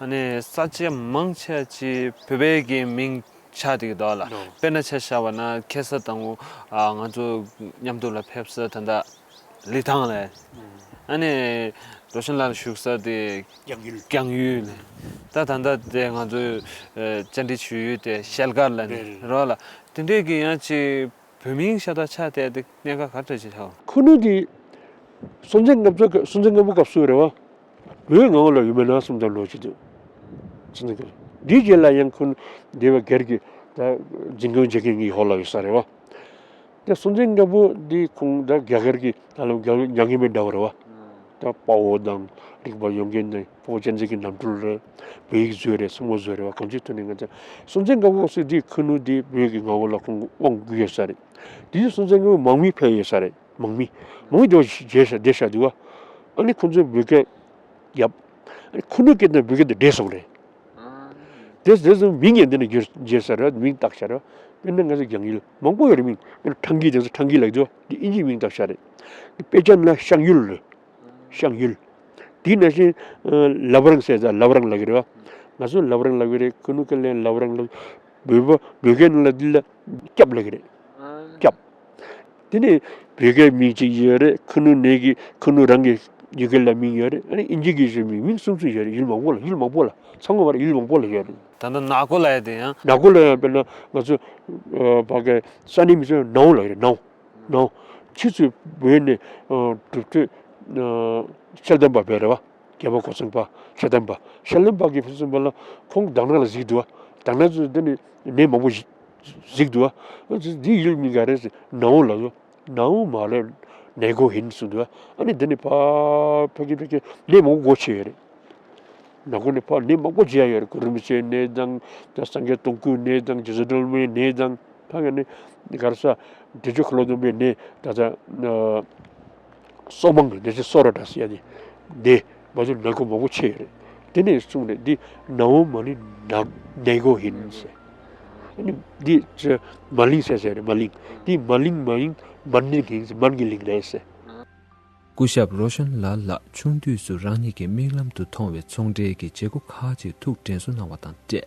ཨ་ནི་ས་ཆ་མང་ཆེ་ཅིག་བོད་པའི་གི་མིང་ཆགས་བསྡད་ཀྱི་འདུག་ལ། ལོ། དཔེར་ན་ཆ་བཞག་པ་ན་ཁ་སང་དང་པོ་ཨ་ང་ཚོ་མཉམ་དུ་ལ་ཕེབས་ས་ད་ལྟ་ལི་ཐང་ལ། ཨ་ནི་རོ་ཤན་ལགས་བཞུགས་ས་དེ་རྒྱང་ཡུལ། རྒྱང་ཡུལ་ལ། ད་ད་ལྟ་དེ་ང་ཚོའི་ཨ་བཅར་འདྲི་ཞུ་ཡུལ་དེ་ཤེལ་དཀར་ལ་ནི་རེད་རེད། རོ་ལ། དེ་འདྲའི་གི་ཡང་ཅིག་བོད་མིང་ཤ་སྟག་ཆགས་བསྡད་དེ་གནད་འགག་ག་འདྲ་ཞིག་ཆགས། ཁུ་ནུ་དེ་སྲོང་བཙན་སྒམ་པོ་སྲོང་བཙན་སྒམ་པོ་སྐབས་སུ་རེད་བ། བོད་མངའ་འོག་ལ་ཡོད་མེད་ན་བསམ་བློ་ཅིག་འདུག་སྲོང་བཙན་སྒམ་པོ། འདིའི་རྗེས་ལ་ཡང་ཁུ་ནུ་སྡེ་བ་སྒེར་གྱི་ད་འཛིན་སྐྱོང་བྱེད་མཁན་གྱི་འོག་ལ་ཡོད་ས་རེད་བ། དེ་སྲོང་བཙན་སྒམ་པོ་འདི་ཁོང་ད་རྒྱ་གར་གྱི་ད་ལམ་རྒྱ་རྒྱ་ངན་པའི་འདྲ་བོ་རེད་བ། ད་དཔའ་བོ་དང་རིག་པ་ཡོད་མཁན་དང་དཔའ་བོ་གཅན་གཟན་གྱི་རྣམ་འཕྲུལ་རེད། བོད་ཡིག་བཟོས་རེད། སྲུང་མ་བཟོས་རེད་བ། གང་ཅིའི་ཐོག་ནས་ང་ཚོ་སྲོང་བཙན་སྒམ་པོ་སྲིད་དེ་ཁུ་ནུ་དེ་བོད་ཀྱི་མངའ་འོག་ལ་ཁོང་དབང་བསྒྱུར་ཡོད་ས་རེད། དེ་དུས་སྲོང་བཙན་སྒམ་པོ་དམག་མི་ཕེབས་ཡོད་ས་རེད། དམག་མི་དམག་མི་དེ་བ་བརྗེད་ཤག་བསྡད་ཤག་འདུག་བ། ཨ་ནི་ཁོང་ཚོས་བོད་སྐད་བརྒྱབ། ཨ་ནི་ཁུ་ནུ་སྐད་དང་བོད་སྐད་དེ་འདྲེས་སོང་རེད། དེ་དེ་ཚོ་མིང་ཡང་འདི་ནས་བརྗེས་བརྗེས་ས་རེད། མིང་བཏགས་ཤག་རེད། དཔེར་ན་ང་ཚོ་རྒྱང་ཡུལ་མང་པོ་ཡོད་རེད། མིང་དཔེར་ན་ཁྲང་ཀི་དེ་ཚོ་ཁྲང་ཀི་ལབ་ཀྱི་འདུག་འདི་དབྱིན་ཇིའི་མིང་བཏགས་ཤག་རེད། འདི་དཔེ་ཆ་ནང་ཤང་ཡུལ་རེད། ཤང་ཡུལ། དེ་ནང་བཞིན་ཨ་ལབ་རང་ཟེར་ཙང་ལབ་རང་ལབ་ཀྱི་རེད་བ། ང་ཚོ་ལབ་རང་ལབ་ཀྱི་རེད། ཁུ་ནུ་སྐད་ལ་ལབ་རང་ལབ། བོད་པ་བོད་སྐད་ནང་ལ་འདི་ལ་སྐྱབས་ལབ་ཀྱི་རེད། སྐྱབས། དེ་ནས་བོད་སྐད་མིང་གཅིག་ཡོད་རེད། ཁུ་ནུ་ནས་ཀྱི་ཁུ་ནུ་རང་གི་ཡུལ་སྐད་ལ་མིང་ཡོད་རེད། ཨ་ནི་དབྱིན་ཇི་གི་ཞུ་མིང་མིང་གསུམ་གསུམ་ཡོད་རེད། ཡུལ་མང་པོ་ལ་ཡུལ་མང་པོ་ལ་ཚང་མ་བར་ཡུལ་མང་པོ་ལ་ཡོད་རེད། ད་ལྟ་ནག་ཀོ་ལབ་ཡ་དེ་ཡང་། ནག་ཀོ་ལབ་ཡ་དཔེར་ན་ང་ཚོ་ཨ་ཕ་གི་ས་གནས་མི་ཚོས་ནའོ་ལབ་ཡོད་རེད། ནའོ་ནའོ། ཕྱིས་སུ་བོད་ནས་ཨ་གྲུབ་མཐའ་ཨ་ཤེལ་དམ་པ་བོད་རེད་བ། རྒྱལ་པོ་གོ་ཚང་པ་ཤེལ་དམ་པ། ཤེལ་དམ་པ་གི་ཕུན་སུམ་པ་ལ་ཁོང་དག་སྣང་ལ་གཟིགས་འདུག་བ། དག་སྣང་ཚོ་འདི་ནས་ནས་མང་པོ་ཞིག་གཟིགས་འདུག་བ། འདི་ཡུལ་མིང་ག་རེ་ཟེར། ནའོ་ལབ་སོང་། ནའོ་མ་ལས་ནའི་གོ་ཧིན་གསུངས་འདུག་བ། ཨ་ནི་འདི་ནི་ཕ་ཕ་གི་ཕ་གི་གནས་མང་པོ་སྒོ་ཕྱེ་ཡོད་རེད། ནང་ཁུལ་ནས་ཕར་གནས་མང་པོ་མཇལ་ཡོད་རེད། གུ་རུ་རིན་པོ་ཆེའི་གནས་དང་། ད་སངས་རྒྱས་སྟོང་སྐུའི་གནས་དང་། རྗེ་བཙུན་སྒྲོལ་མའི་གནས་དང་། ཕ་གི་ནས་ག་རེ་ཟ། བདེ་མཆོག་འཁོར་ལོ་སྡོམ་པའི་གནས། ད་ལྟ་ཨ་སོ་མང་གི་གནས་ཚུལ་སོ་ར་འདྲ་ཟེར་ཡ་དེ་དེ་མ་ཚུར་ནང་ཁུལ་མང་པོ་ཕྱེ་ཡོད་རེད། དེ་ནས་གསུངས་རེད། འདི་ནའོ་མ་ནི་ན་ནའི་གོ་ཧིན་ཟེར། ཨ་ནི་འདི་ཚོ་མ་གླིང་ཟེར་ཟེར་རེད། མ་གླིང་། འདི་མ་གླིང་མ་ཡིན། མན་གྱི་གླིང་ཟེར། མན་གྱི་གླིང་རེད་ཟེར། སྐུ་ཞབས་རོ་ཤན་ལ་ལགས་ཆུང་དུས་སུ་རང་ཉིད་ཀྱི་མིག་ལམ་དུ་མཐོང་བའི་ཚོང་འབྲེལ་གྱི་བྱེད་སྒོ་ཁག་ཅིག་ཐུགས་དྲན་གསོ་གནང་བ་དང་འབྲེལ།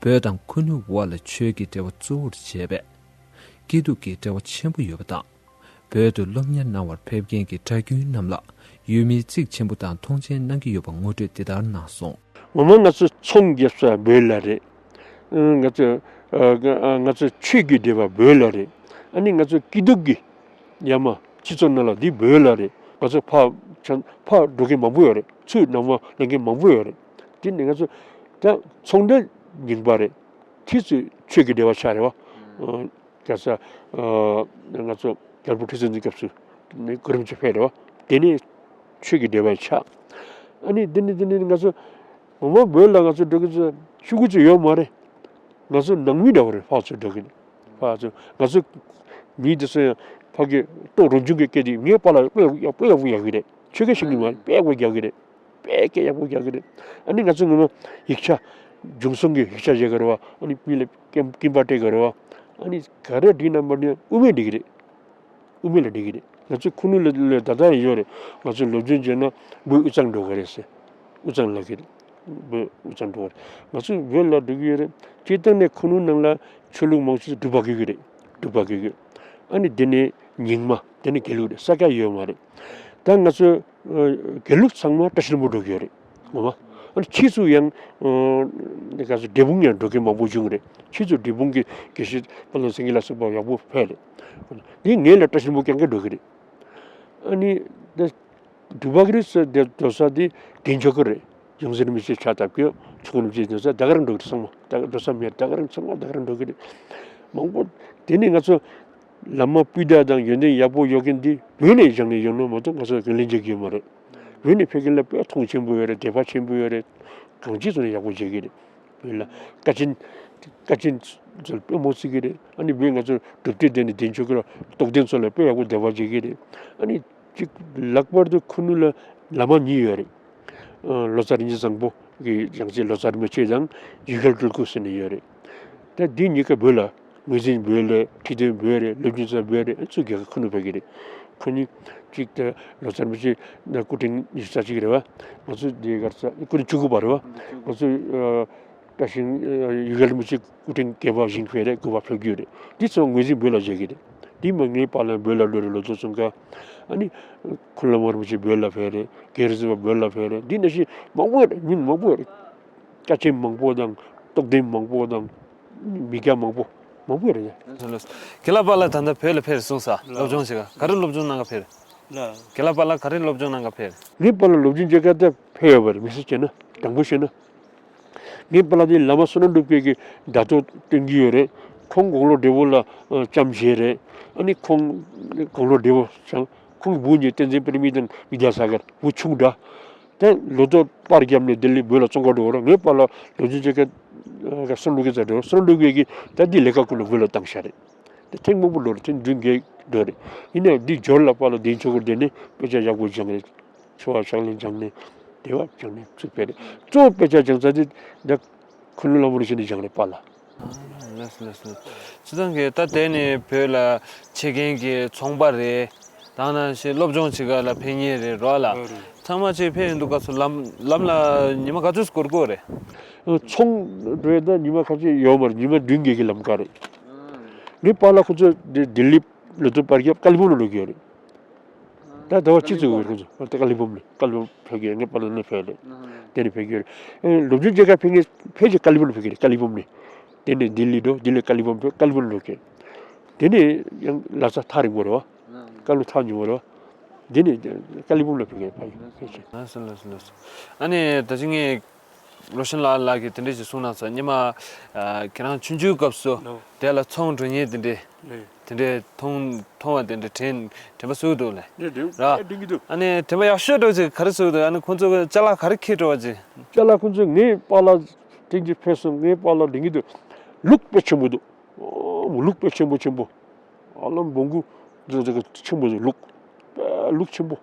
བོད་དང་ཁུ་ནུ་དབར་ལ་ཆོས་ཀྱི་འབྲེལ་བ་གཙོ་བོར་བྱས་པས། སྐྱིད་སྡུག་གི་འབྲེལ་བ་ཆེན་པོ་ཡོད་པ་དང་། བོད་དུ་སློབ་གཉེར་གནང་བར་ཕེབས་མཁན་གྱི་གྲྭ་རྒྱུན་རྣམས་ལ་ཡུལ་མིས་གཙིགས་ཆེན་པོ་དང་མཐོང་ཆེན་གནང་གི་ཡོད་པ་ངོ་སྤྲོད་འདི་ལྟར་གནང་སོང་། ངོ་མ་ང་ཚོ་ཚོང་རྒྱབ་ས་བོད་ལ་རེད། ང་ཚོ་ང་ཚོ་ཆོས་ཀྱི་འབྲེལ་བ་བོད་ལ་རེད། ཨ་ནི་ང་ཚོ་སྐྱིད་སྡུག་གི་ཡ་མ་སྤྱི་ཚོགས་ནང་ལ་འདི་བོད་ལ་རེད། ང་ཚོ་ཕར་ཕྱིན་ཕར་འགྲོ་མཁན་མང་པོ་ཡོད་རེད། ཚུར་ནང་མ་ལེན་མཁན་མང་པོ་ཡོད་རེད། དེ་ནི་ང་ཚོ་ད་ཚོང་འབྲེལ་རྙིང་པ་རེད། ཕྱིས་སུ་ཆོས་ཀྱི་འབྲེལ་བ་ཆགས་རེད་བ། ག་ས་ང་ཚོ་རྒྱལ་པོ་ཁྲི་སྲོང་ལྡེ་སྐྱབས་སུ་ནི་གུ་རུ་རིན་པོ་ཆེ་ཕེབས་རེད་བ། དེ་ནས་ཆོས་ཀྱི་འབྲེལ་བ་ཆགས། ཨ་ནི་དེ་ནས་དེ་ནས་ང་ཚོ་ངོ་མ་བོད་ལ་ང་ཚོ་འགྲོ་གི་ཚོ་ཤོག་གུ་ཚོ་ཡོད་མ་རེད། ང་ཚོ་ནང་མི་འདྲ་བོ་རེད། ཕར་ཚུར་འགྲོ་གི་ནི་ཕར་ཚུར་ང་ཚོ་མི་དེ་ཚོ་ཡང་ཕ་གི་ལྟོ་རོ་ཆུང་གི་སྐད་དེ་ངའི་པཱ་ལགས་དཔེ་ཡག་པོ་ཡག་གི་རེད། ཆོས་སྐད་ཤེས་ཀྱི་མ་རེད། དཔེ་ཡག་པོ་རྒྱག་གི་རེད། དཔེ་སྐད་ཡག་པོ་རྒྱག་གི་རེད། ཨ་ནི་ང་ཚོ་ངོ་མ་ཡིག་ཆ་འབྱུང་སོང་གི་ཡིག་ཆ་བྱེད་གི་རེད་བ། ཨ་ནི་མི་ལ་སྐྱིན་སྐྱིན་པ་སྤྲད་གི་རེད་བ། ཨ་ནི་ག་རེ་བྲིས་ན་མ་བྲིས་ན་དབུ་མེད་འགྲིག་གི་རེད། དབུ་མེད་ལ་འགྲིག་གི་རེད། ང་ཚོ་ཁུ་ནུ་ལ་ལ་ད་ལྟ་ཡང་ཡོད་རེད། ང་ཚོ་སློབ་སྦྱོང་བྱས་ན་བོད་དབུས་གཙང་འགྲོ་གི་རེད་ཟེར། དབུས་གཙང་ལབ་གི་རེད། བོད་དབུས་གཙང་འགྲོ་གི་རེད། ང་ཚོ་བོད་ལ་འགྲོ་གི་ཡོད་རེད། སྤྱིར་བཏང་ནས་ཁུ་ནུ་ནང་ལ་ཆོས་ལུགས་མང་ཤོས་འབྲུག་པ་གི་གི་རེད། འབྲུག་པ་གི་གི། ཨ་ནི་དེ་ནས་རྙིང་མ། དེ་ནས་དགེ་ལུགས་རེད། ས་སྐྱ་ཡོད་མ་རེད། ད་ང་ཚོ་ཨ་དགེ་ལུགས་ཚང་མ་བཀྲ་ཤིས་ལྷུན་པོ་འགྲོ་གི་ཡོད་རེད། ངོ་མ། ཨ་ནི་ཕྱིས་སུ་ཡང་ཨ་ག་ཚོད་འབྲས་སྤུངས་ཡང་འགྲོ་མཁན་མང་པོ་བྱུང་རེད། ཕྱིས་སུ་འབྲས་སྤུངས་ཀྱི་དགེ་བཤེས་དཔལ་ལྡན་སེང་གེ་ལགས་སོགས་པ་ཡག་པོ་ཕེབས་རེད། འདི་ངེད་ལ་བཀྲ་ཤིས་ལྷུན་པོ་རྐྱང་རྐྱང་འགྲོ་གི་རེད། ཨ་ནི་འདི་འབྲུག་པ་གི་རེད་ཟེར་འདི་འགྲོ་ས་འདི་བདེ་མཆོག་གི་རེད། ཡོངས་འཛིན་རིན་པོ་ཆེ་ཕྱག་བཏབ་ཀྱི་ཆོས་སྐུ་རིན་པོ་ཆེ་འགྲོ་ས་ད་ག་རང་འགྲོ་གི་རེད། ཚང་མ་ད་འགྲོ་ས་མེད། ད་ག་རང་ཚང་མ་ད་ག་རང་འགྲོ་གི་རེད། མང་པོ་དེ་ནི་ང་ཚོ་བླ་མ་སྤུས་དག་དང་ཡོན་ཏན་ཡག་པོ་ཡོད་མཁན་འདི་བོད་ནས་སྦྱངས་ནས་ཡོང་ནོ་མ་གཏོགས་ང་ཚོ་ལ་ལན་རྒྱག་གི་ཡོད་མ་རེད། བོད་ནས་ཕེབས་མཁན་ལ་དཔེ་མཐོང་ཆེན་པོ་ཡོད་རེད། དད་པ་ཆེན་པོ་ཡོད་རེད། གང་ཅི་ཚོ་ནས་ཡག་པོ་བྱེད་ཀྱི་རེད། བོད་ལ་དཀའ་ཆེན་དཀའ་ཆེན་ཚོ་ལ་དཔེ་མོ་བརྩི་གི་རེད། ཨ་ནི་བོད་ང་ཚོ་སྒྲུབ་སྡེ་དེ་ནས་བདེ་མཆོག་གི་རྟོགས་ལྡན་ཚོ་ལ་དཔེ་ཡག་པོ་དད་པ་བྱེད་ཀྱི་རེད། ཨ་ནི་གཅིག་ལྷག་པར་དུ་ཁུ་ནུ་ལ་བླ་མ་གཉིས་ཡོད་རེད། ཨ་ལོ་ཙཱ་རིན་ཆེན་བཟང་པོ་གི་སྦྱངས་བྱས་ལོ་ཙཱ་རིན་པོ་ཆེ་དང་ཡུལ་དགེ་སྤྲུལ་སྐུ་ཟེར་ནས་ཡོད་རེད། ད་འདི་གཉིས་ཀ་བོད་ལ་ངོས་འཛིན་བོད་ལ་ཁྲི་སྟོན་བོད་རེད། སློབ་སྦྱོང་ཚོ་བོད་རེད། ཨ་ཚོ་རྒྱལ་ཁབ་ཁུ་ནུ་བོད་ཀྱི་རེད། ཁོ་གཉིས་གཅིག་ད་ལོ་ཙཱ་རིན་པོ་ཆེ་ན་སྐུ་ཕྲེང་ཉི་ཤུ་རྩ་གཅིག་རེད་བ། ང་ཚོ་འདི་གར་ཚ་སྐུ་ཕྲེང་བཅུ་དགུ་པ་རེད་བ། ང་ཚོ་ཨ་བཀྲ་ཤིས་ཨ་ཡུལ་དགེ་རིན་པོ་ཆེ་སྐུ་ཕྲེང་བརྒྱད་པ་བཞེངས་ཕེབས་རེད། དགུ་པ་ཕེབས་རྒྱུ་རེད། འདི་ཚོ་ངོས་འཛིན་བོད་ལ་བྱེད་ཀྱི་རེད། འདི་མ་ངའི་པཱ་ལགས་བོད་ལ་འགྲོ་རེད། ལོ་ཐོ་ཚོང་ཁ་ཨ་ནི་ཁུ་ནུ་བླ་མ་རིན་པོ་ཆེ་བོད་ལ་ཕེབས་རེད། རྒན་རིག་འཛིན་པ་བོད་ལ་ཕེབས་རེད། འདི་ནང་བཞིན་མང་པོ་ཡོད་རེད། མི་མང་པོ་ཡོད་རེད། དཀའ་ཆེན་མང་པོ་དང་རྟོགས་ལྡན་མང་པོ་དང་མི་སྐྱ་མང་པོ་མང་པོ་རེད། ལགས་སོ་ལགས་སོ། རྒན་ལགས་པཱ་ལགས་ད་ལྟ་བོད་ལ་ཕེབས་རེད་གསུངས་ས། ལགས། སློབ་སྦྱོང་བྱེད་ག་ག་རེ་སློབ་སྦྱོང་གནང་ག་ཕེབས་རེད། ལགས། རྒན་ལགས་པཱ་ལགས་ག་རེ་སློབ་སྦྱོང་གནང་ག་ཕེབས་རེད། ངའི་པཱ་ལགས་སློབ་སྦྱོང་བྱེད་ག་ད་ཕེབས་ཡོད་པ་རེད། མི་སེར་བྱས་ན་དང་པོ་བྱས་ན། ངའི་པཱ་ལགས་དེ་བླ་མ་བསོད་ནམས་སྒྲུབ་དཀར་གྱི་བརྡ་ཐོ་སྟོན་གྱི་ཡོད་རེད། ཁོང་དགུང་ལོ་བགྲེས་པོ་ལ་ཨ་ལྕམ་བྱས་རེད། ཨ་ནི་ཁོང་དགུང་ལོ་བགྲེས་པོ་བྱས། ཁོང་གི་བུ་གཉིས་བསྟན་འཛིན་པདྨ་དང་བི་དྷྱ་སཱ་གར། བུ་ཆུང་འདྲ། དེ་ལོ་ཐོ་པར་བརྒྱབ་ནས་ལྡི་ལི་བོད་ལ་བཙོན་ཁང་འགྲོ་བ་རེད། ངའི་པཱ་ལགས་ལོ་རྒྱུས་བྱེད་མཁན་བསོད་ནམས་སྒྲུབ་དཀར་ཚ་འགྲོ། བསོད་ནམས་སྒྲུབ་དཀར་གྱིས་ད་འདི་ལས་ཀ་ཀུན་ལ་བོད་ལ་བཏང་བཞག་རེད། དེ་ཐེངས་མང་པོ་འགྲོ་རེད། ཐེངས་བདུན་བརྒྱད་འགྲོ་རེད། ཡིན་ནའང་འདི་འབྱོར་ལ་པཱ་ལགས་བདེ་མཆོག་གི་སྡེ་ནས་དཔེ་ཆ་ཡག་པོ་སྦྱངས་རེད། འཚོ་བ་ཕྱག་ལེན་སྦྱངས་ནས་བདེ་བ་སྦྱངས་ནས་ཚུར་ཕེབས་རེད། གཙོ་བོ་དཔེ་ཆ་སྦྱང་ས་དེ་འདི་ཁུ་ནུ་བླ་མ་རིན་ཆེན་ནས་སྦྱངས་རེད་པཱ་ལགས། ལགས་སོ་ལགས་སོ། སྤྱིར་བཏང་གི་ད་དེ་ནས་བོད་ལ་ཕྱེད་མཁན་གྱི་ཚོང་པ་རེད། ད་ནང་བཞིན་སློབ་སྦྱོང་བྱེད་ག་ལ་ཕེབས་མཁན་རེད་རོགས་ལ། ཨ་རེད། ཚང་མ་ཅིག་ཕེབས་ཡོང་དུས་སྐབས་སུ་ལམ་ལམ་ལ་ཉི་མ་ག་ཚོད་འགོར་གི་རེད། ཚོང་འགྲོ་ཡ་ད་ཉི་མ་ཁ་ཤས་ཡོད་མ་རེད། ཉི་མ་བདུན་བརྒྱད་ཀྱི་ལམ་ཁ་རེད། ངའི་པཱ་ལགས་ཁོ་ཚོ་ལྡི་ལི་ལོ་ཐོ་པར་བརྒྱབ་ཀ་ལི་པོང་ལ་འགྲོ་གི་ཡོད་རེད། ད་ཟླ་བ་གཅིག་ཙམ་འགོར་ཁོ་ཚོ་ད་ཀ་ལི་པོང་ལ། ཀ་ལི་པོང་ཕེབས་ཀྱི་ཡོད། ངའི་པཱ་ལགས་ནས་ཕེབས་རེད། དེ་ནས་ཕེབས་ཀྱི་ཡོད་རེད། སློབ་སྦྱོང་བྱེད་ག་ཕེབས་མཁན་ཕལ་ཆེར་ཀ་ལི་པོང་ལ་ཕེབས་ཀྱི་རེད། ཀ་ལི་པོང་ལ། དེ་ནས་ལྡི་ལི་འགྲོ། ལྡི་ལི་ཀ་ལི་པོང་ཕེབས། ཀ་ལི་པོང་ལ་འགྲོ་གི། དེ་ནས་ཡང་ལ་ས་ཐག་རིང་པོ་རེད་བ། ཀ་ལོ་ཐག་ཉེ་བོ་རེད་བ། དེ་ནས་ཀ་ལི་པོང་ལ་ཕེབས་མཁན་ཕ་ཡུལ་ཕལ་ཆེར། ལགས་སོ་ལགས་སོ་ལགས་སོ། ཨ་ནི་ད་ཅི་ངས་ རོ་ཤན་ལགས་ལགས་ཀྱིས་དེ་འདྲས་ཞིག་གསུངས་གནང་སོང་། སྔོན་མ་ཨ་ཁྱེད་རང་ཆུང་ཆུང་སྐབས་སུ་ལོ། དེ་ལ་ཚོང་འགྲོ་མཁན་དེ་འདྲས་ལེ། དེ་འདྲས་མཐོང་མཐོང་བ་དེ་འདྲས་དྲན་དྲན་པ་གསོས་འདུག་ལེ། རེད་རེད། ར། ཨེ་དྲན་གྱི་འདུག་ཨ་ནི་དྲན་པ་ཡག་ཤོས་འདྲ་ཅིག་ག་རེ་གསོས་འདུག་ཨ་ནི་ཁོང་ཚོ་གི་ཅ་ལག་ག་རེ་འཁྱེར་འགྲོ་བ་ཅིག་ཅ་ལག་ཁོང་ཚོས་ངའི་པཱ་ལགས་ཐེངས་གཅིག་ཕེབས་སོང་། ངའི་པཱ་ལགས་དྲན་གྱི་འདུག་ལུག་དཔེ་ཆེན་པོ་འདུག་ཨོ་ལུག་དཔེ་ཆེན་པོ་ཆེན་པོ། ཨ་ལམ་བོང་གུ་འདི་འདི་ཆེན་པོ་འདུག་ལུག་དཔེ་ལུག་ཆེན་པོ།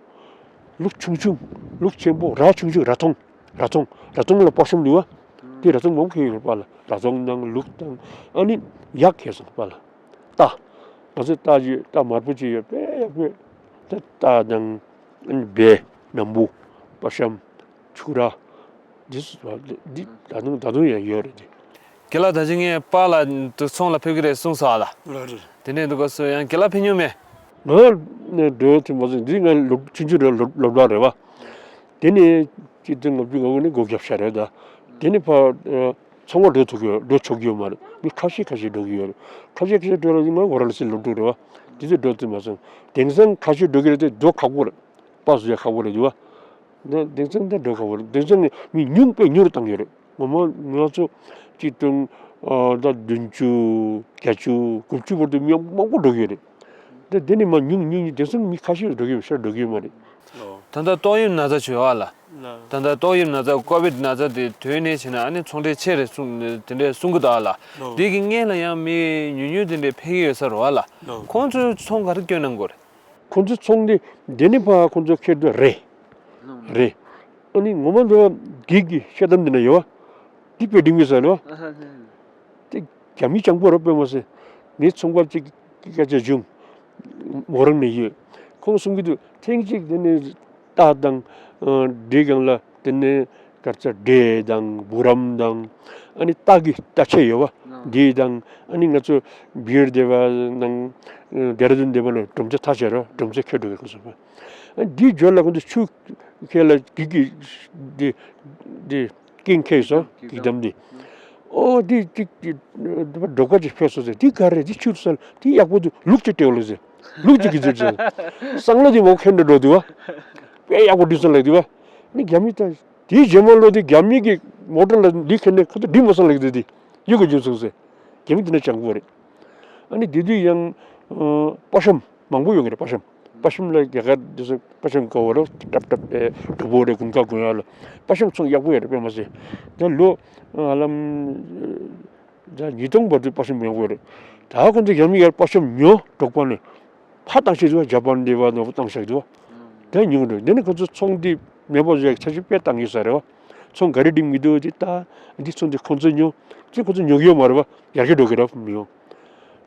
ལུག་ཆུང་ཆུང་། ལུག་ཆེན་པོ། ར་ཆུང་ཆུང་། ར་ཐུང་། ར་ཐུང་། ར་ཐུང་ལ་པ་ཤམ་འདུག་བ། དེ་ར་ཐུང་མང་ཁེ་ཡོད་པ་ལ་ར་ཐུང་དང་ལུག་དང་ཨ་ནི་ཡག་ཁེ་སོང་པ་ལ། རྟ། ང་ཚོ་རྟ་ཅིག་རྟ་དམར་པོ་ཅིག་ཡོད་པས་ཡག་པོས། ད་རྟ་དང་ཨ་ནི་སྦལ། ནམ་བུ། པ་ཤམ། ཕྱུ་ར། འདི་སུ་འདི་ད་དུང་ད་དུང་ཡང་ཡོད་རེད་དེ། རྒན་ལགས་ད་ཅི་ངས་པཱ་ལགས་དུ་ཚོང་ལ་ཕེབས་ཀྱི་རེད་གསུངས་སོང་ཨ་ལ། ལགས་རེད། དེ་ནས་འདུག་ག་སུ་ཡང་རྒན་ལགས་ཕེབས་མྱོང་མེད། ང་ནས་འགྲོ་དུས་མ་སོང་འདི་ང་ལོ་ཆུང་ཆུང་རེད། ལོ་ལོ་ལོ་རེད་བ། དེ་ནས་ཅི་ཐུན་ལྔ་བཅུ་ང་དགུ་ནས་སྒོ་བརྒྱབ་ཤག་རེད་ད། དེ་ནས་ཕར་ཚོང་པ་འགྲོ་ཐུབ་ཀྱི་ཡོད། འགྲོ་ཆོག་གི་ཡོད་མ་རེད། མི་ཁ་ཤས་ཁ་ཤས་འགྲོ་གི་ཡོད་རེད། ཁ་ཤས་ཁ་ཤས་འགྲོ་ལ་ང་ང་རང་ལ་སྲིད་ལོ་དྲུག་རེད་བ། དེ་ཚོ་འགྲོ་ཐུབ་མ་སོང་། དེང་སང་ཁ་ཤས་འགྲོ་གི་རེད་དེ་འགྲོ་ཁག་པོ་རེད། པ་བཟོ་ཡ་ཁག་པོ་རེད་འདུག་བ། ད་དེང་སང་ད་འགྲོ་ཁག་པོ་རེད། དེང་སང་ནི་མི་ཉུང་དཔེ་ཉུང་རུ་བཏང་ཡོད་རེད། ངོ་མ་ང་ཚོ་གཅིག་སྟོང་ཨ་ད་བདུན་ཅུ་བརྒྱད་ཅུ་དགུ་བཅུ་བར་དུ་མི་མང་པོ་འགྲོ་གི་ཡོད་རེད། ད་དེ་ནི་མ་ཉུང་ཉུང་ཉུང་དེང་སང་མི་ཁ་ཤས་འགྲོ་གི་ཡོད། ཤར་འགྲོ་གི་ཡོད་མ་རེད། ད་ལྟ་ཏོག་དབྱིབས་ན་ཚ་བྱུང་བ་ལ། ད་ལྟ་ཏོག་དབྱིབས་ན་ཚ་ཀོ་བིད་ན་ཚ་དེ་དོན་གནས་བྱས་ན་ཨ་ནི་ཚོང་འབྲེལ་ཆེ་རེད་གསུང་དེ་འདྲས་གསུང་གི་འདུག་ཨ་ལ། དེ་གི་སྔོན་ལ་ཡང་མི་ཉུང་ཉུང་དེ་འདྲས་ཕེབས་ཀྱི་ཡོད་ས་རེད་བ་ལ། ཁོང་ཚོས་ཚོང་ག་རེ་སྐྱོན་གནང་དགོས་རེད། ཁོང་ཚོ་ཚོང་འདི་འདི་ནི་ཕ་ཁོང་ཚོ་ཁྱེར་དུ་རེད། རེད། ཨ་ནི་ངོ་མ་འདི་བ་གིག་གི་ཤ་དམ་འདི་ན་ཡོད་བ། འདི་དཔེ་འགྲིག་མི་ཟེར་ནོ། དེ་རྒྱ་མི་སྤྱང་པོ་ར་དཔེ་མ་ཟེར། ངའི་ཚོང་པ་གཅིག་སྐད་ཆ་བྱུང་། མོ་རང་ནས་ཡོད། ཁོང་གསུང་གི་འདུག་ཐེངས་གཅིག་དེ་ནི་རྟ་དང་འདྲེ་གང་ལ་དེ་ནི་གར་ཚ་འདྲེ་དང་བུ་རམ་དང་ཨ་ནི་རྟ་གི་རྟ་ཆས་ཡོད་བ། འདི་དང་ཨ་ནི་ང་ཚོ་བིར་སྡེ་བ་དང་ལྡེ་ར་ལྡུན་སྡེ་བ་ལ་སྒྲོམ་ཚ་ཐག་ཆད་རོ། སྒྲོམ་ཚ་ཁྱེར་འགྲོ་གི་ཁོང་གསུང་བ། འདིའི་འབྱོར་ལ་ཁོང་ཚོ་ཆུ་ཁེལ་ལ་གི་གི་འདི་འདི་ཀིང་ཁེལ་སོ་གི་དམ་འདི། ཨོ་འདི་ཅིག་འབྲོག་པ་ཅིག་ཕེབས་སོང་ཟེར། འདི་ག་རེད། འདི་ཆུ་སོ་འདི་ཡག་པོ་འདུག་ལུག་ཅིག་སྤྲད་ལོ་ཟེར། ལུག་ཅིག་གི་ཟེར་ཟེར། སང་ལོ་འདི་མོ་ཁེན་འགྲོ་འགྲོ་འདུག་བ། དཔེ་ཡག་པོ་འདུག་སོང་ལ་འདུག་བ། ནི་རྒྱ་མི་ད་དེའི་རྗེས་མ་ལོ་དེ་རྒྱ་མི་གི་མོ་ཊ་ལ་འདི་ཁེན་ནས་ཁོ་ཚོ་འདི་མོ་སོང་ལ་འདུག་འདི་ཡུ་གི་འཇུ་སོང་ཟེར། རྒྱ་མི་འདི་ན་སྤྱང་པོ་རེད། ཨ་ནི་དེ་དུས་ཡང་ཨ་པ་ཤམ་མང་པོ་ཡོང་གི་རེད། པ་ཤམ། པ་ཤམ་ལ་རྒྱ་གར་འདི་ཚོ་པ་ཤམ་དཀར་པོ་རེད། ཏྲབ་ཏྲབ་པའི་གྲུ་པོ་རེད། དགུན་ཁ་དགུན་ཡག་ལ་པ་ཤམ་ཚོང་ཡག་པོ་ཡོད་རེད། དཔེ་མ་ཟད་ད་ལོ་ཨ་ལམ་ད་ཉིས་སྟོང་བར་དུ་པ་ཤམ་ཡག་པོ་ཡོད་རེད། ད་ཁོང་ཚོ་རྒྱ་མི་ཡར་པ་ཤམ་ཉོ་འབྲོག་པ་ནས་ཕ་བཏང་ཤེས་འདུག་བ། ཇ་པན་འདི་བ་ནོ་བཏང་ཤེས་འདུག་བ། ད་ཉུང་འགྲོ་འདི་ནས་ཁོང་ཚོ་ཚོང་འདི་མེད་པ་བཟོ་ཡག་འཆར་གཞི་དཔེ་བཏང་ཡོད་ས་རེད་བ། ཚོང་ག་རེ་སྒྲིག་མི་འདུག་འདི་ད་འདི་ཚོང་འདི་ཁོང་ཚོ་ཉོ། ཅི་ཁོང་ཚོ་ཉོ་གི་ཡོད་མ་རེད་བ། ཡར་རྒྱས་འགྲོ་གི་རེད་མི་ཡོང་།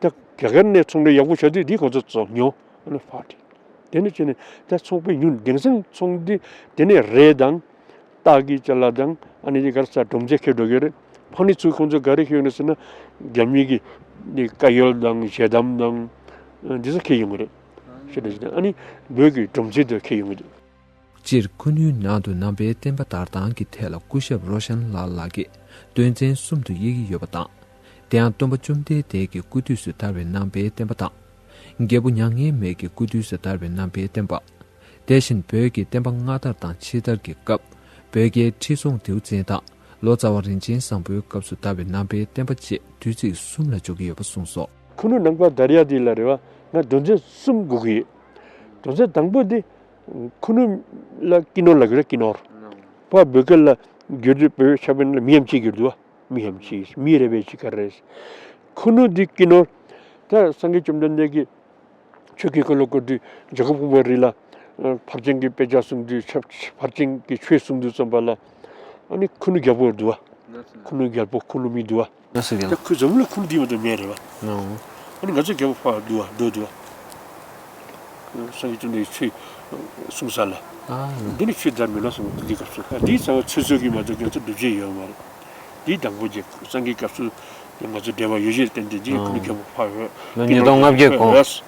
ད་རྒྱ་གར་ནས་ཚོང་འབྲེལ་ཡག་པོ་བྱ་དུས་འདི་ཁོང་ཚོ་ཚོ་ཉོ། ཨ་ནི་ཕ་དེ་དེ་ནས་བྱས་ནས་ད་ཚོང་དཔེ་ཉུང་། དེང་སང་ཚོང་འདི་དེ་ནས་རས་དང་སྟག་གི་ཅ་ལག་དང་ཨ་ནི་དེ་གར་ས་སྒྲོམ་ཆས་ཁྱེར་འགྲོ་གི་རེད། ཕ་ནི་ཚུར་ཁོང་ཚོ་ག་རེ་ཁྱེར་ཡོང་ནས་ཟེར་ན་རྒྱ་མི་གི་ནི་དཀར་ཡོལ་དང་ཞལ་གདམས་དང་འདི་ཚོ་ཁྱེར་ཡོང་གི་རེད། ཤེས་དྲན་ཞིག་དང་ཨ་ནི་བོད་ཀྱི་སྒྲོམ་ཆས་དེ་ཁྱེར་ཡོང་གི་འདུག་སྤྱིར་ཁུ་ནུའི་ནང་དུ་ནང་པའི་བསྟན་པ་དར་སྟངས་ཀྱི་ཐད་ལ་སྐུ་ཞབས་རོ་ཤན་ལགས་ལགས་ཀྱིས་དོན་ཚན་གསུམ་དུ་དབྱེ་གི་ཡོད་པ་དང་། དེ་ཡང་སྟོན་པ་བཅོམ་ལྡན་འདས་ཀྱི་སྐུ་དུས་སུ་དར་བའི་ནང་པའི་བསྟན་པ་དང་། རྒྱལ་པོ་མྱ་ངན་མེད་ཀྱི་སྐུ་དུས་སུ་དར་བའི་ནང་པའི་བསྟན་པ། དེ་བཞིན་བོད་ཀྱི་བསྟན་པ་སྔ་དར་དང་ཕྱི་དར་གྱི་སྐབས། བོད་རྒྱའི་ཁྲི་སྲོང་ལྡེའུ་བཙན་དང་ལོ་ཙཱ་བ་རིན་ཆེན་བཟང་པོའི་སྐབས་སུ་དར་བའི་ནང་པའི་བསྟན་པ་བཅས་དུས་ཚིགས་གསུམ་ལ་འཇོག་གི་ཡོད་པ་གསུངས་སོ། ཁུ་ནུ་ནང་པ་དར་ཡ་དེ་ལ་རེད་བ། ང་དོན་ཚན་གསུམ་དགོས་ཀྱི་ཡོད། དོན་ཚན་དང་པོ་དེ། ཁུ་ནུ་ལ་ཀི་ནོར་ལབ་ཀྱི་རེད། ཀི་ནོར། ཕ་བོད་སྐད་ལ་བསྒྱུར་དུས་བོད་ཆ་བོན་ལ་མི་ཡམ་ཆེ་བསྒྱུར་འདུག་བ། མི་ཡམ་ཆེ་མི་རེ་བའི་ཆི་ཀ་རེ། ཁུ་ནུ་འདི་ཀི་ནོར། ད་སངས་རྒྱས་བཅོམ་ལྡན་འདས་ཀྱིས་ཆོས་ཀྱི་འཁོར་ལོ་བསྐོར་དུས་འཇམ་མགོན་ཕུང་པོའི་རི་ལ་ཕར་ཕྱིན་གྱི་དཔེ་ཆ་གསུང་དུས་ཕར་ཕྱིན་གྱི་ཆོས་གསུང་དུས་ཙམ་པ་ལ་ཨ་ནི་ཁུ་ནུ་རྒྱལ་པོ་འདུག་བ། ཁུ་ནུ་རྒྱལ་པོ་ཁུ་ནུ་མི་འདུག་བ། ད་ཁོས་འཛམ་གླིང་ཁུ་ནུ་འདི་མ་གཏོགས་མེད་རེད་བ། ཨ་ནི་ང་ཚོ་རྒྱལ་པོ་ཕར་འདུག་བ། འགྲོ་འདུག་བ། སངས་རྒྱས་བཅོམ་ལྡན་འདས་ཆོས་གསུང་ས་ལ། འདི་ནི་ཆོས་དར་མེད་ན་གསུང་འདི་སྐབས་སུ་འདིའི་རྩ་བ་ཆོས་ཚོགས་ཀྱི་མ་གཏོགས་རྒྱལ་ཚོགས་སྒྲུབ་བྱེད་ཡོད་མ་རེད། འདིའི་དང་པོ་རྗེ་སངས་རྒྱས་སྐབས་སུ་ང་ཚོ་འབྲེལ་བ་ཡོད་ཅེས་བསྟན་ཏེ་འདི་ཁུ་ནུ་རྒྱལ་པོ་ཕར་ཡོད། ལོ་ཉིས་སྟོང་ལྔ་བརྒྱ་གོང་།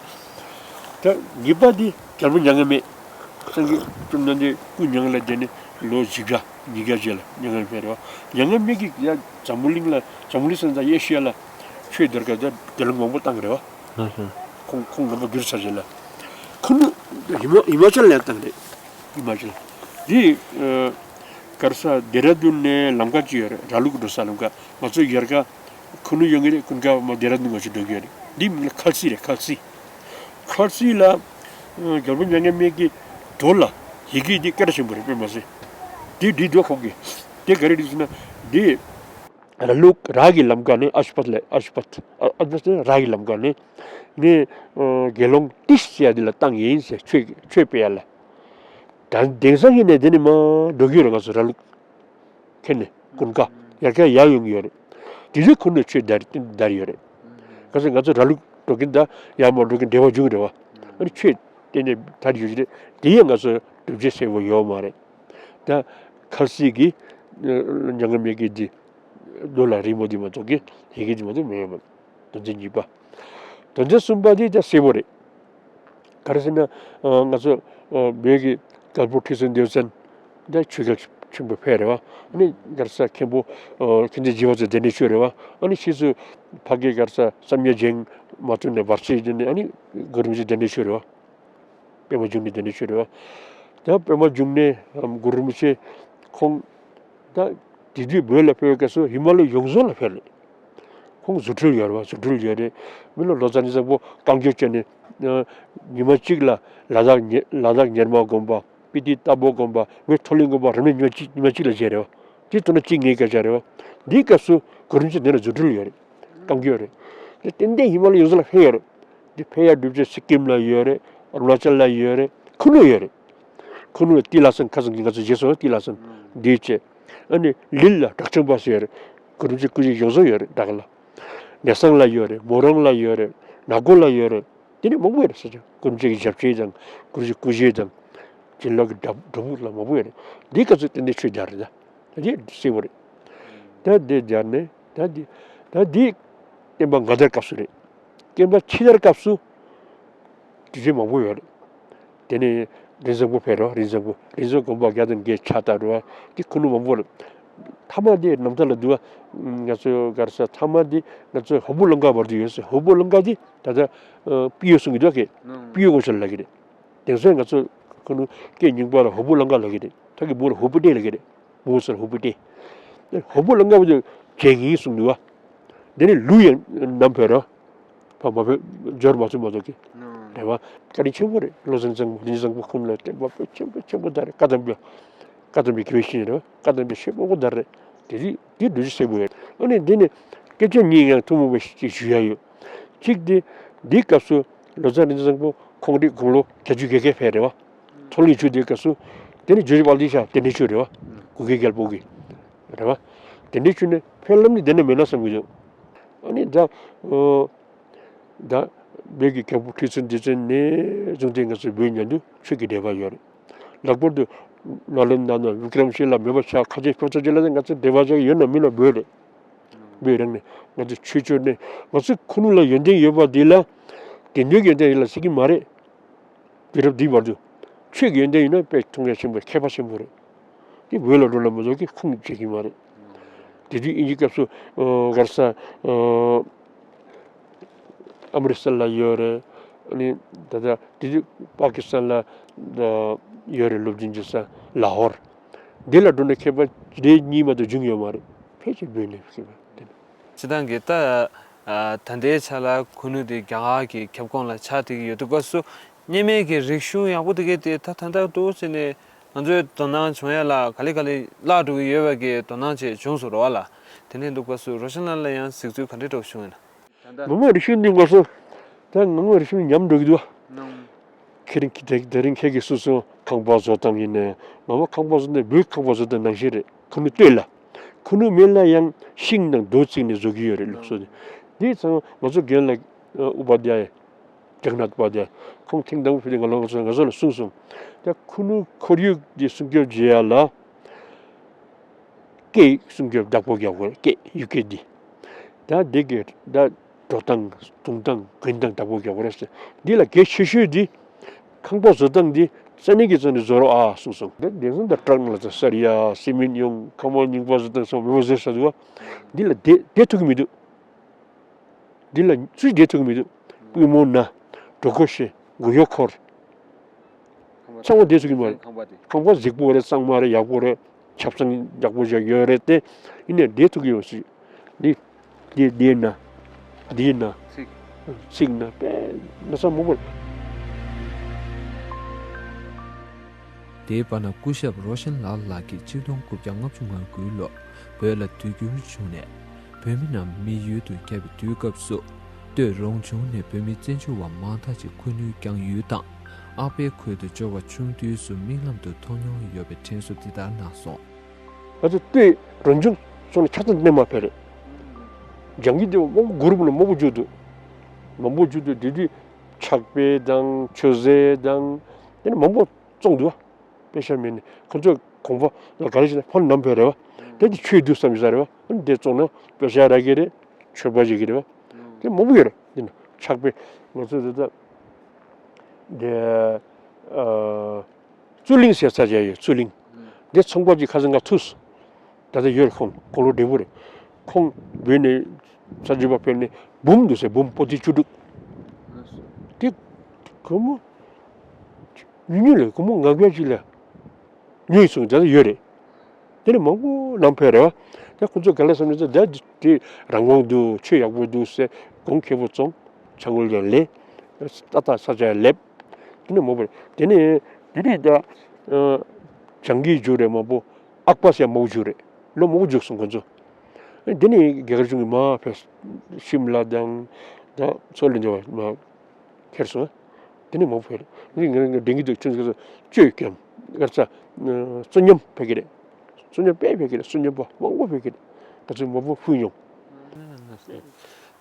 ད་གཉིས་པ་འདི་རྒྱལ་པོ་མྱ་ངན་མེད། སངས་རྒྱས་བཅོམ་ལྡན་འདས་སྐུ་མྱ་ངན་ལས་འདས་ནས་ལོ་བཞི་བརྒྱ། ཉིས་བརྒྱ་རྗེས་ལ་མྱ་ངན་མེད་རེད་བ། མྱ་ངན་མེད་ཀྱིས་ཡ་འཛམ་བུ་གླིང་ལ་འཛམ་བུ་གླིང་ཟེར་ན་ད་ཨེ་ཤི་ཡ་ལ་ཆོས་དར་ག་ད་དེ་ལ་མང་པོ་བཏང་རེད་བ། ཁོང་ཁོང་ངོ་མ་བསྒྱུར་ཚར་རྗེས་ལ། ཁུ་ནུ་ཧི་མ་ཧི་མ་ཅལ་ལ་བཏང་རེད། ཧི་མ་ཅལ། འདི་ཨ་ གར་ས་ལྡེ་ར་ལྡུན་ནས་ལམ་ཁ་ཅིག་ཡོད་རེད། ར་ལུག་འགྲོ་ས་ལམ་ཁ། ང་ཚོ་ཡར་ཀ་ཁུ་ནུ་ཡོང་གི་རེད། ཀུན་དགའ་མ་ལྡེ་ར་ལྡུན་ང་ཚོ་འགྲོ་གི་ཡོད་རེད། འདི་མིང་ལ་ཁལ་སི་རེད། ཁལ་སི། ཁལ་སི་ལ་ཨ་རྒྱལ་པོ་མྱ་ངན་མེད་ཀྱི་རྡོ་ལ་ཡི་གེ་འདི་སྐད་གྲགས་ཆེན་པོ་རེད། དཔེ་མ་ཟད་འདི་འབྲི་འདུག་ཁོང་གིས། འདི་ག་རེ་འབྲི་ཟེར་ན། འདི་ར་ལུག་ར་གི་ལམ་ཁ་ནས་ཨ་ཤུ་པད་ལ། ཨ་ཨ་ཤུ་པད་ཟེར་ན་ར་གི་ལམ་ཁ་ནས་ངས་ཨ་དགེ་སློང་ཏིས་ཟེར་ཡ་འདི་ལ་བཏང་ཡིན་ཟེར། ཆོས་ཆོས་སྤེལ་ཡ་ལ། ད་དེང་སང་ཡིན་ནས་དེ་ནས་མར་འགྲོ་གི་ཡོད་རེད། ང་ཚོ་ར་ལུག་ཁྱེར་ནས་ཀུན་དགའ་ཡར་ཀ་ཡར་ཡོང་གི་ཡོད་རེད། དེ་ཚོའི་ཁུར་ནས་ཆོས་དར་དར་ཡོད་རེད། ག་ཚོད་ང་ཚོ་ར་ལུག་འགྲོ་གིན་ད་ཡར་མར་འགྲོ་གིན་འབྲེལ་བ་འབྱུང་གི་རེད་བ། ཨ་ནི་ཆོས་དེ་ནས་དར་ཡོད་ཀྱི་རེད། དེ་ཡང་ང་ཚོ་སྒྲུབ་བྱེད་གསལ་པོ་ཡོད་མ་རེད། ད་ཁལ་སི་གི་མྱ་ངན་མེད་ཀྱི་འདི་རྡོ་ལ་རི་མོ་འདི་མ་གཏོགས་ཀྱི་ཡི་གེ་འདི་མ་གཏོགས་མེད་ཡོད་མ་རེད། དོན་ཚན་གཉིས་པ། དོན་ཚན་གསུམ་པ་འདི་ད་གསལ་པོ་རེད། ག་རེ་ཟེར་ན། ཨ་ང་ཚོ་ཨ་བོད་ཀྱི་རྒྱལ་པོ་ཁྲི་སྲོང་ལྡེའུ་བཙན་ད་ཆོས་རྒྱལ་ཆེན་པོ་ཕེབས་རེད་བ། ཨ་ནི་ག་རེ་ཟེར་མཁན་པོ་ཨ་མཁན་ཆེན་འཇིགས་པ་ཚེ་གདན་འདྲེན་ཞུས་རེད་བ། ཨ་ནི་ཕྱིས་སུ་ཕ་གི་ག་རེ་ཟེར་བསམ་ཡས་བྱང་མ་ཐུབ་ནས་བར་ཆད་བྱས་ནས་ཨ་ནི་གུ་རུ་རིན་པོ་ཆེ་གདན་འདྲེན་ཞུས་རེད་བ། པདྨ་འབྱུང་གནས་གདན་འདྲེན་ཞུས་རེད་བ། ད་པདྨ་འབྱུང་གནས་ཨམ་གུ་རུ་རིན་པོ་ཆེ་ཁོང་ད་དེ་དུས་བོད་ལ་ཕེབས་པའི་སྐབས་སུ་ཧི་མ་ལ་ཡོངས་རྫོགས་ལ་ཕེབས་རེད། ཁོང་རྫུ་འཕྲུལ་ཡོད་རེད་བ། རྫུ་འཕྲུལ་ཡོད་རེད། མི་ལ་ལོ་ཙཱ་བསྟན་འཛིན་བཟང་པོ་བསྐང་བཅོས་བྱས་ནས་ཨ་ཉི་མ་གཅིག་ལ་ལ་དྭགས་ཉེ་ལ་དྭགས་གཉེར་མ་དགོན་པ། སྤི་ཏི་ཏཱ་པོ་དགོན་པ། བོད་མཐོ་གླིང་དགོན་པ་རབ་གནས་ཉི་མ་གཅིག་ཉི་མ་གཅིག་ལ་བྱས་རེད་བ། དེ་ལྟར་ན་གཅིག་ངའི་སྐད་ཆ་རེད་བ། འདིའི་སྐབས་སུ་གུ་རུ་རིན་པོ་ཆེ་འདི་ལ་རྫུ་འཕྲུལ་ཡོད་རེད། བསྐང་རྒྱུ་ཡོད་རེད། དེ་ཏན་ཏན་ཧི་མ་ལ་ཡོངས་རྫོགས་ལ་ཕེབས་ཡོད་རེད། འདི་ཕེབས་ཡ་སྒྲུབ་བྱེད་སི་ཀིམ་ལ་ཡོད་རེད། ཨ་རུ་ན་ཅལ་ལ་ཡོད་རེད། ཁུ་ནུ་ཡོད་རེད། ཁུ་ནུ་ལ་ཏི་ལ་སན། ཁ་སང་གི་ང་ཚོ་རྗེས་སུ་ཏི་ལ་སན་འདི་བྱས། ཨ་ནི་ལིལ་ལ་བྲག་ཆེན་པ་ཟེར་ཡོད་རེད། གུ་རུ་རིན་པོ་ཆེ་སྐུ་བཞེངས་ཡོངས་རྫོགས་ཡོད་རེད། བྲག་ལ། ནེ་སང་ལ་ཡོད་རེད། མོ་རང་ལ་ཡོད་རེད། ནག་མགོ་ལ་ཡོད་རེད། དེ་ནས་མང་པོ་ཡོད་རེད་ཟེར་ཀྱང་། གུ་རུ་རིན་པོ་ཆེ་གི་ཞབས་རྗེས་དང་། གུ་རུ་རིན་པོ་ཆེ་སྐུ་བཞེངས་དང་། བྱིན་རླབས་ཀྱི་སྒྲ་སྒྲ་སྦུག་ལ་མང་པོ་ཡོད་རེད། འདི་སྐབས་སུ་ཏན་ཏན་ཆོས་སྦྱར་རེད་ད། ད་འདི་གསལ་པོ་རེད། ད་འདི་སྦྱར་ནས་ད་འདི་ད་འདི་བསྟན་པ་སྔ་དར་སྐབས་སུ་རེད། བསྟན་པ་ཕྱི་དར་སྐབས་སུ་དུས་ཆེན་མང་པོ་ཡོད་རེད། དེ་ནས་རིན་བཟང་པོ་ཕེབས་རོགས། རིན་བཟང་པོ་རིན་བཟང་དགོན་པ་བརྒྱ་དང་བརྒྱད་ཆགས་བསྡད་རོགས། དེ་ཁུ་ནུ་མང་པོ་རེད། མཐའ་མ་དེ་རྣམ་ཐར་ལ་འདུག་བ། ང་ཚོ་ག་རེ་ཟེར། མཐའ་མ་དེ་ང་ཚོ་ཧོ་སྦུག་ལམ་ཁ་བར་དུ་ཡོད་ཟེར། ཧོ་སྦུག་ལམ་ཁ་དེ་ད་ལྟ་ཨ་སྤི་ཡོ་གསུང་གི་འདུག་གས། སྤི་ཡོ་སྐོར་ཞིག་ལབ་ཀྱི་རེད། དེང་སང་ང་ཚོ་ཁུ་ནུ་སྐད་རྙིང་པ་ལ་ཧོ་སྦུག་ལམ་ཁ་ལབ་ཀྱི་རེད། ད་གི་སྦུག་ལ་ཧོ་སྦུག་སྟེང་ལབ་ཀྱི་རེད། སྦུག་ཟེར་ཧོ་སྦུག་སྟེང་། ཧོ་སྦུག་ལམ་ཁ་བར་དུ་བྱས་ཡིན་གསུང་འདུག་བ། དེ་ནས་ལུས་ཡང་ནམ་ཕེབས་རོགས། ཕ་མ་ཕེབས་འབྱོར་མ་ཐུབ་མ་གཏོགས་ཀྱི། ཨོ། རེད་བ། བཀའ་དྲིན་ཆེན་པོ་རེད། བློ་བཟང་བཟང་པོ་རིན་བཟང་པོ་ཁོང་ལ་བསྟན་པ་དཔེ་ཆེན་པོ་ཆེན་པོ་དར་རེད། བཀའ་གདམས་པའི་བཀའ་གདམས་པའི་དགེ་བའི་བཤེས་གཉེན་རེད་བ། བཀའ་གདམས་པའི་ཆོས་མང་པོ་དར་རེད། དེ་དུས་དེ་འགྲོ་རྒྱུ་གསལ་པོ་ཡོད། ཨ་ནི་འདི་ནི་སྐད་ཆ་གཉིས་ཡང་ཐུན་མོང་པ་ཞིག་ཞུ་ཡ་ཡོད། གཅིག་དེ་འདིའི་སྐབས་སུ་བློ་བཟང་རིན་བཟང་པོ་ཁོང་རིགས་དགུང་ལོ་བརྒྱད་ཅུ་གྱ་བརྒྱད་ཕེབས་རེད་བ། མཐོ་གླིང་ཆོས་སྡེའི་སྐབས་སུ། དེ་ནི་ཇོ་བོ་རྗེ་དཔལ་ལྡན་ཤཱཀྱ་དེ་འདྲའི་ཆོས་རེད་བ། གུ་གེ་རྒྱལ་པོ་གི། རེད་བ། དེ་འདྲའི་ཆོས་ནི་ཕེབས་ལམ་ནི་དེ་འདྲ་མེད་ན་བསམ་གྱི་འདུག་ཨ་ནི་ད། ཨོ། ད་བོད་ཀྱི་རྒྱལ་པོ་ཁྲི་སྲོང་ལྡེ་བཙན་ནས་བཟུང་སྟེ་ང་ཚོ་བོད་མཉམ་དུ་ཆོས་ཀྱི་འབྲེལ་བ་ཡོད་རེད། ལྷག་པར་དུ་ནཱ་ལེནྡྲ་ན་བི་ཀྲ་མ་ཤི་ལ་མེད་པ་ཆགས། ཁ་ཆེ་ཕྱོགས་ཚོ་ཅི་ལ་ང་ཚོ་འབྲེལ་བ་ཆགས་ཡོད་ན་མིན་ན་བོད་རེད། བོད་རང་ནས་ང་ཚོ་ཆོས་ཕྱོགས་ནས་ང་ཚོ་ཁུ་ནུ་ལ་ཡོན་ཏན་ཡོད་པ་འདི་ལ་དགེ་འདུན་གྱི་ཡོན་ཏན་ཡོད་ལ་ཟེར་གྱི་མ་རེད། དུས་རབས་འདིའི་བར་དུ་ཆོས་ཀྱི་ཡོན་ཏན་ཡོད་ན་དཔེ་མཐོང་ཡ་ཆེན་པོ་མཁས་པ་ཆེན་པོ་རེད། དེ་བོད་ལ་འགྲོ་ལ་མ་གཏོགས་ཀྱི་ཁུངས་བྱེད་ཀྱི་མ་རེད། དེ་དུས་དབྱིན་ཇིའི་སྐབས་སུ་ཨ་ག་རེ་ཟེར་ཨ་ཨ་མི་རི་སར་ལ་ཡོད་རེད། ཨ་ནི་ད་ལྟ་དེ་དུས་པ་ཀི་སི་ཐན་ལ་ཡོད་རེད། སློབ་སྦྱོང་བྱེད་ས་ལ་ཧོར། འདི་ལ་འགྲོ་ན་མཁས་པ་རེ་གཉིས་མ་གཏོགས་བྱུང་ཡོད་མ་རེད། ཕལ་ཆེར་བོད་ནས་མཁས་པ་དེ་ནི། སྤྱིར་བཏང་གི་ད་ཨ་ད་ལྟའི་ཆ་ལ་ཁུ་ནུ་དེ་རྒྱ་གར་གྱི་ཁྱབ་ཁོངས་ལ་ཆགས་བསྡད་ཀྱི་ཡོད་དུས་སྐབས་སུ། སྔོན་མའི་གི་རིག་གཞུང་ཡག་པོ་དེ་གས་དེ་ད་ད་ལྟ་འདུག་ཟེར་ནས་ང་ཚོའི་དོ་སྣང་བྱུང་ཡ་ལ་ག་ལེ་ག་ལེ་བརླག་འགྲོ་གི་ཡོད་པའི་གི་དོ་སྣང་བྱས་བྱུང་སོང་རེད་བ་ལ། དེ་ནས་འདུག་སྐབས་སུ་རོ་ཤན་ལགས་ལ་ཡང་གཟིགས་ཚུལ་ག་འདྲ་འདྲ་བོ་བྱུང་ཡོད་ན། ད་ལྟ་ངོ་མ་རིག་གཞུང་འདི་ངོ་སོ། ད་ངོ་མ་རིག་གཞུང་ཉམས་འགྲོ་གི་འདུག་བ། ནང་། ཁེ་རིང་དེ་དེ་རིང་ཁྱེད་ཀྱིས་སོ་སོ་ཁང་པ་བཟོ་སྟངས་ཡིན་ནའི་ངོ་མ་ཁང་པ་བཟོ་སྟངས་བོད་ཁང་པ་བཟོ་སྟངས་ནང་བཞིན་རེད། ཁུ་ནུ་སྟོད་ལ། ཁུ་ནུ་སྨད་ལ་ཡང་ཤིང་དང་རྡོ་བརྩིགས་ནས་བཟོ་གི་ཡོད་རེད། ལུགས་སྲོལ་དེ། འདི་ཚང་ང་ཚོ་རྒན་ལགས་ཨ་ཨུ་པ་དྱ་ཡ། ཇག་ན་ཐ་པ་དྱ་ཡ། ཁོང་ཐེངས་དང་པོ་ཕེབས་དུས་ང་ལ་ང་ཚོ་ང་ཚོ་ལ་གསུངས་སོང་། ད་ཁུ་ནུ་ཁོར་ཡུག་འདི་སྲུང་སྐྱོབ་བྱེད་ཡ་ལ། སྐད་སྲུང་སྐྱོབ་བདག་པོ་རྒྱག་དགོས་རེད། སྐད་ཡུལ་སྐད་འདི། ད་འདི་གི་ད་འགྲོ་སྟངས་འཐུང་སྟངས་གོན་སྟངས་བདག་པོ་རྒྱག་དགོས་རེད་ཟེར། འདི་ལ་གལ་ཆེ་ཤོས་འདི་ཁང་པ་བཟོ་སྟངས་འདི་ས་གནས་ཀྱི་ཚོ་ནས་བཟོ་རོགས་ཨ་གསུངས་སོང་། འདི་དེང་སང་ད་ཊྲག་ནང་ལ་ད་སར་ཡ་སི་མེན་ཡོང་ཁང་པ་རྙིང་པ་བཟོ་སྟངས་སོགས་མི་བ་བཟོས་ས་འདུག་བ། འདི་ལ་བསྡད་བསྡད་ཐུབ་ཀྱི་མི་འདུག་འདི་ལ་སུས་བསྡད་ཐུབ་ཀྱི་མི་འདུག་པུས་མོ་ན། གྲོད་ཁོག་བཤལ། མགོ་ཡོ་འཁོར། ཚང་མ་བསྡད་ཐུབ་ཀྱི་མ་རེད། ཁང་པ་དེ། ཁང་པ་གཟིགས་པོ་རེད། གཙང་མ་རེད། ཡག་པོ་རེད། ཆབ་གསང་ཡག་པོ་ཞིག་ཡོད་རེད་དེ། ཡིན་ནའི་བསྡད་ཐུབ་ཀྱི་ཡོད་སྲིད། འདི་འདི་འདི་ན་འདི་ན་ཚིག་ཚིག་ན་དཔེ་ན་ཚ་མང་པོ། དེའི་བར་ན་སྐུ་ཞབས་རོ་ཤན་ལགས་ལགས་ཀྱིས་ཆིག་སྟོང་དགུ་བརྒྱ་ལྔ་བཅུ་ང་དགུའི་ལོར་བོད་ལ་དུས་འགྱུར་བྱུང་ནས། བོད་མི་རྣམས་མི་ཡུལ་དུ་བསྐྱབས་པའི་དུས་སྐབས་སུ། སྟོད་རོང་ཆུང་ནས་བོད་མི་བཙན་བྱོལ་བ་མང་དག་ཅིག་ཁུ་ནུའི་རྒྱང་ཡུལ་དང་ཨག་པའི་ཁུལ་དུ་འབྱོར་བ་ཆུང་དུས་སུ་མིག་ལམ་དུ་མཐོང་མྱོང་ཡོད་པའི་དྲན་གསོ་འདི་ལྟར་གནང་སོང་། ང་ཚོ་སྟོད་རོང་ཆུང་སོགས་ནས་ཆ་ཚང་གནས་མ་ཕེབས་རེད། རྒྱང་ཡུལ་དེ་མང་པོ་གུ་རུབ་ནས་མང་པོ་བརྒྱུད་འདུག་མང་པོ་བརྒྱུད་འདུག་དེ་དུས་ཕྱག་དཔེ་དང་མཆོད་རྫས་དང་དེ་ནས་མང་པོ་བཙོངས་འདུག་དཔེ་ཆ་མེད་ནས་ཁོ་ཚོས་དགོན་པ་ལ་ག་རེ་བྱས་ན་ཕར་ནམ་ཕེབས་རེད་བ། དེ་དེ་ཆོས་འདུག་བསམ་ཡོད་ས་རེད་བ། དེ་བཙོངས་ན་དཔེ་ཆ་རག་གི་རེད། མཆོད་པ་བྱེད་ཀྱི་རེད་བ། དེ་མང་པོ་ཡོད་རེད། དེ་ནས་ཕྱག་དཔེ་ང་ཚོ་དེ་ད་དེ་ཨ། རྩུ་གླིང་ཟེར་ས་ཅིག་ཡོད། རྩུ་གླིང་། འདི་ཚོང་པ་ཅིག་ཁ་སང་ང་ཐུག་སོང་། ད་ལྟ་ཡོད་རེད། ཁོང་དགུང་ལོ་བགྲེས་པོ་རེད། ཁོང་བོད་ནས་ས་ཆ་བ་ཕེབས་ནས་འབུམ་འདུག་ཟེར། འབུམ་པོ་ཏི་བཅུ་དྲུག་དེ་ཁོ་མོ་ཉུང་ཉུང་ལས་ཁོ་མོ་ང་རྒྱལ་ཅིག་ལས་ཉུང་སོང་། ད་ལྟ་ཡོད་རེད། དེ་ནས་མང་པོ་ནམ་ཕེབས་རེད་བ། ད་ཁོ་ཚོ་ག་ལ་བསམ་ནས་ད་དེ་རང་དབང་འདུག་ཆོས་ཡག་པོ་འདུག་ཟེར་གོང་ཁེ་པོ་བཙོང་། ཆང་ངུ་ཡང་ལེན། ཏག་ཏག་ས་ཆ་སླེབས། དེ་ནས་མང་པོ་རེད། དེ་ནས་དེ་ནས་ད་ཨ་བྱང་གི་རྒྱུ་རེད། མང་པོ་ཨག་པ་ཟེར་མང་པོ་རྒྱུ་རེད། ལོ་མང་པོ་རྒྱུགས་སོང་ཁོ་ཚོ། དེ་ནས་རྒྱ་གར་གཞུང་གིས་མར་ཕེབས། ཤིམ་ལ་དང་ད་མཚོ་ལས་འདྲ་བ་མར་ཁྱེར་སོང་། དེ་ནས་མང་པོ་ཕེབས་རེད། ངས་ངས་ངས་དྲན་གྱི་འདུག་ཁྱོད་ཚོ་གཅོད་ཀྱང་ངར་ཚ་བསོད་སྙོམས་ཕེབས་ཀྱི་རེད། བསོད་སྙོམས་དཔེ་ཕེབས་ཀྱི་རེད། བསོད་སྙོམས་པ་མང་པོ་ཕེབས་ཀྱི་རེད། ང་ཚོས་མང་པོ་ཕུལ་མྱོང་།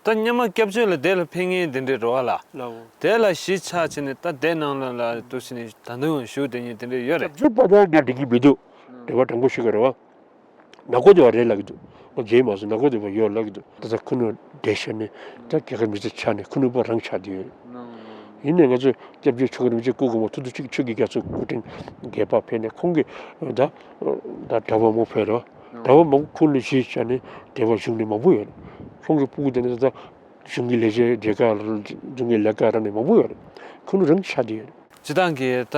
ད་སྔོན་མ་སྐྱབས་བཅོལ་ལ་དེ་ལ་ཕེབས་མཁན་དེ་འདྲས་རེད་བ་ལ། ལའོ། དེ་ལ་གཞིས་ཆགས་བྱས་ནས་ད་དེ་ནང་ལ་ལ་འདུག་བྱས་ནས་ད་དུང་བཞུགས་བསྡད་མཁན་དེ་འདྲས་ཡོད་རེད། སྐྱབས་བཅོལ་པ་དང་ང་འགྲིག་གི་མི་འདུག་འབྲེལ་བ་དྲང་པོ་ཞུ་གི་རེད་བ། ནག་པོ་དེ་བ་རེད་ལབ་ཀྱི་འདུག་ང་མཇལ་མ་སོང་། ནག་པོ་དེ་བ་ཡོད་ལབ་ཀྱི་འདུག་ད་ལྟ་ཁུ་ནུ་བསྡད་ཤག་ནས་ད་རྒྱ་གར་མི་སེར་ཆགས་ནས་ཁུ་ནུ་པ་རང་ཆགས་བསྡད་ཡོད་རེད། ཡིན་ནའི་ང་ཚོས་སྐྱབས་བཅོལ་ཆོལ་ཁ་རིན་པོ་ཆེ་སྐུ་གོང་མ་ཐུགས་རྗེ་ཆེ་ཆོས་ཀྱི་རྒྱ་མཚོ་སྐུ་ཕྲེང་བརྒྱད་པ་ཕེབས་ནས་ཁོང་གིས་ད་ད་གྲྭ་པ་མང་པོ་ཕེབས་རེད་བ། གྲྭ་པ་མང་པོ་ཁོང་ལ་གཞིས་ཆགས་ནས་དེ་བ་བཞུགས་ནས་མང་པོ་ཡོད་རེད། ཁོང་གི་སྤུ་གུ་དེ་ནས་ད་གཞུང་གི་ལས་བྱེད་དེ་ག་གཞུང་གི་ལས་ཀ་རག་ནས་མང་པོ་ཡོད་རེད། ཁུ་ནུ་རང་ཆགས་བསྡད་ཡོད་རེད། སྤྱིར་བཏང་གི་ད་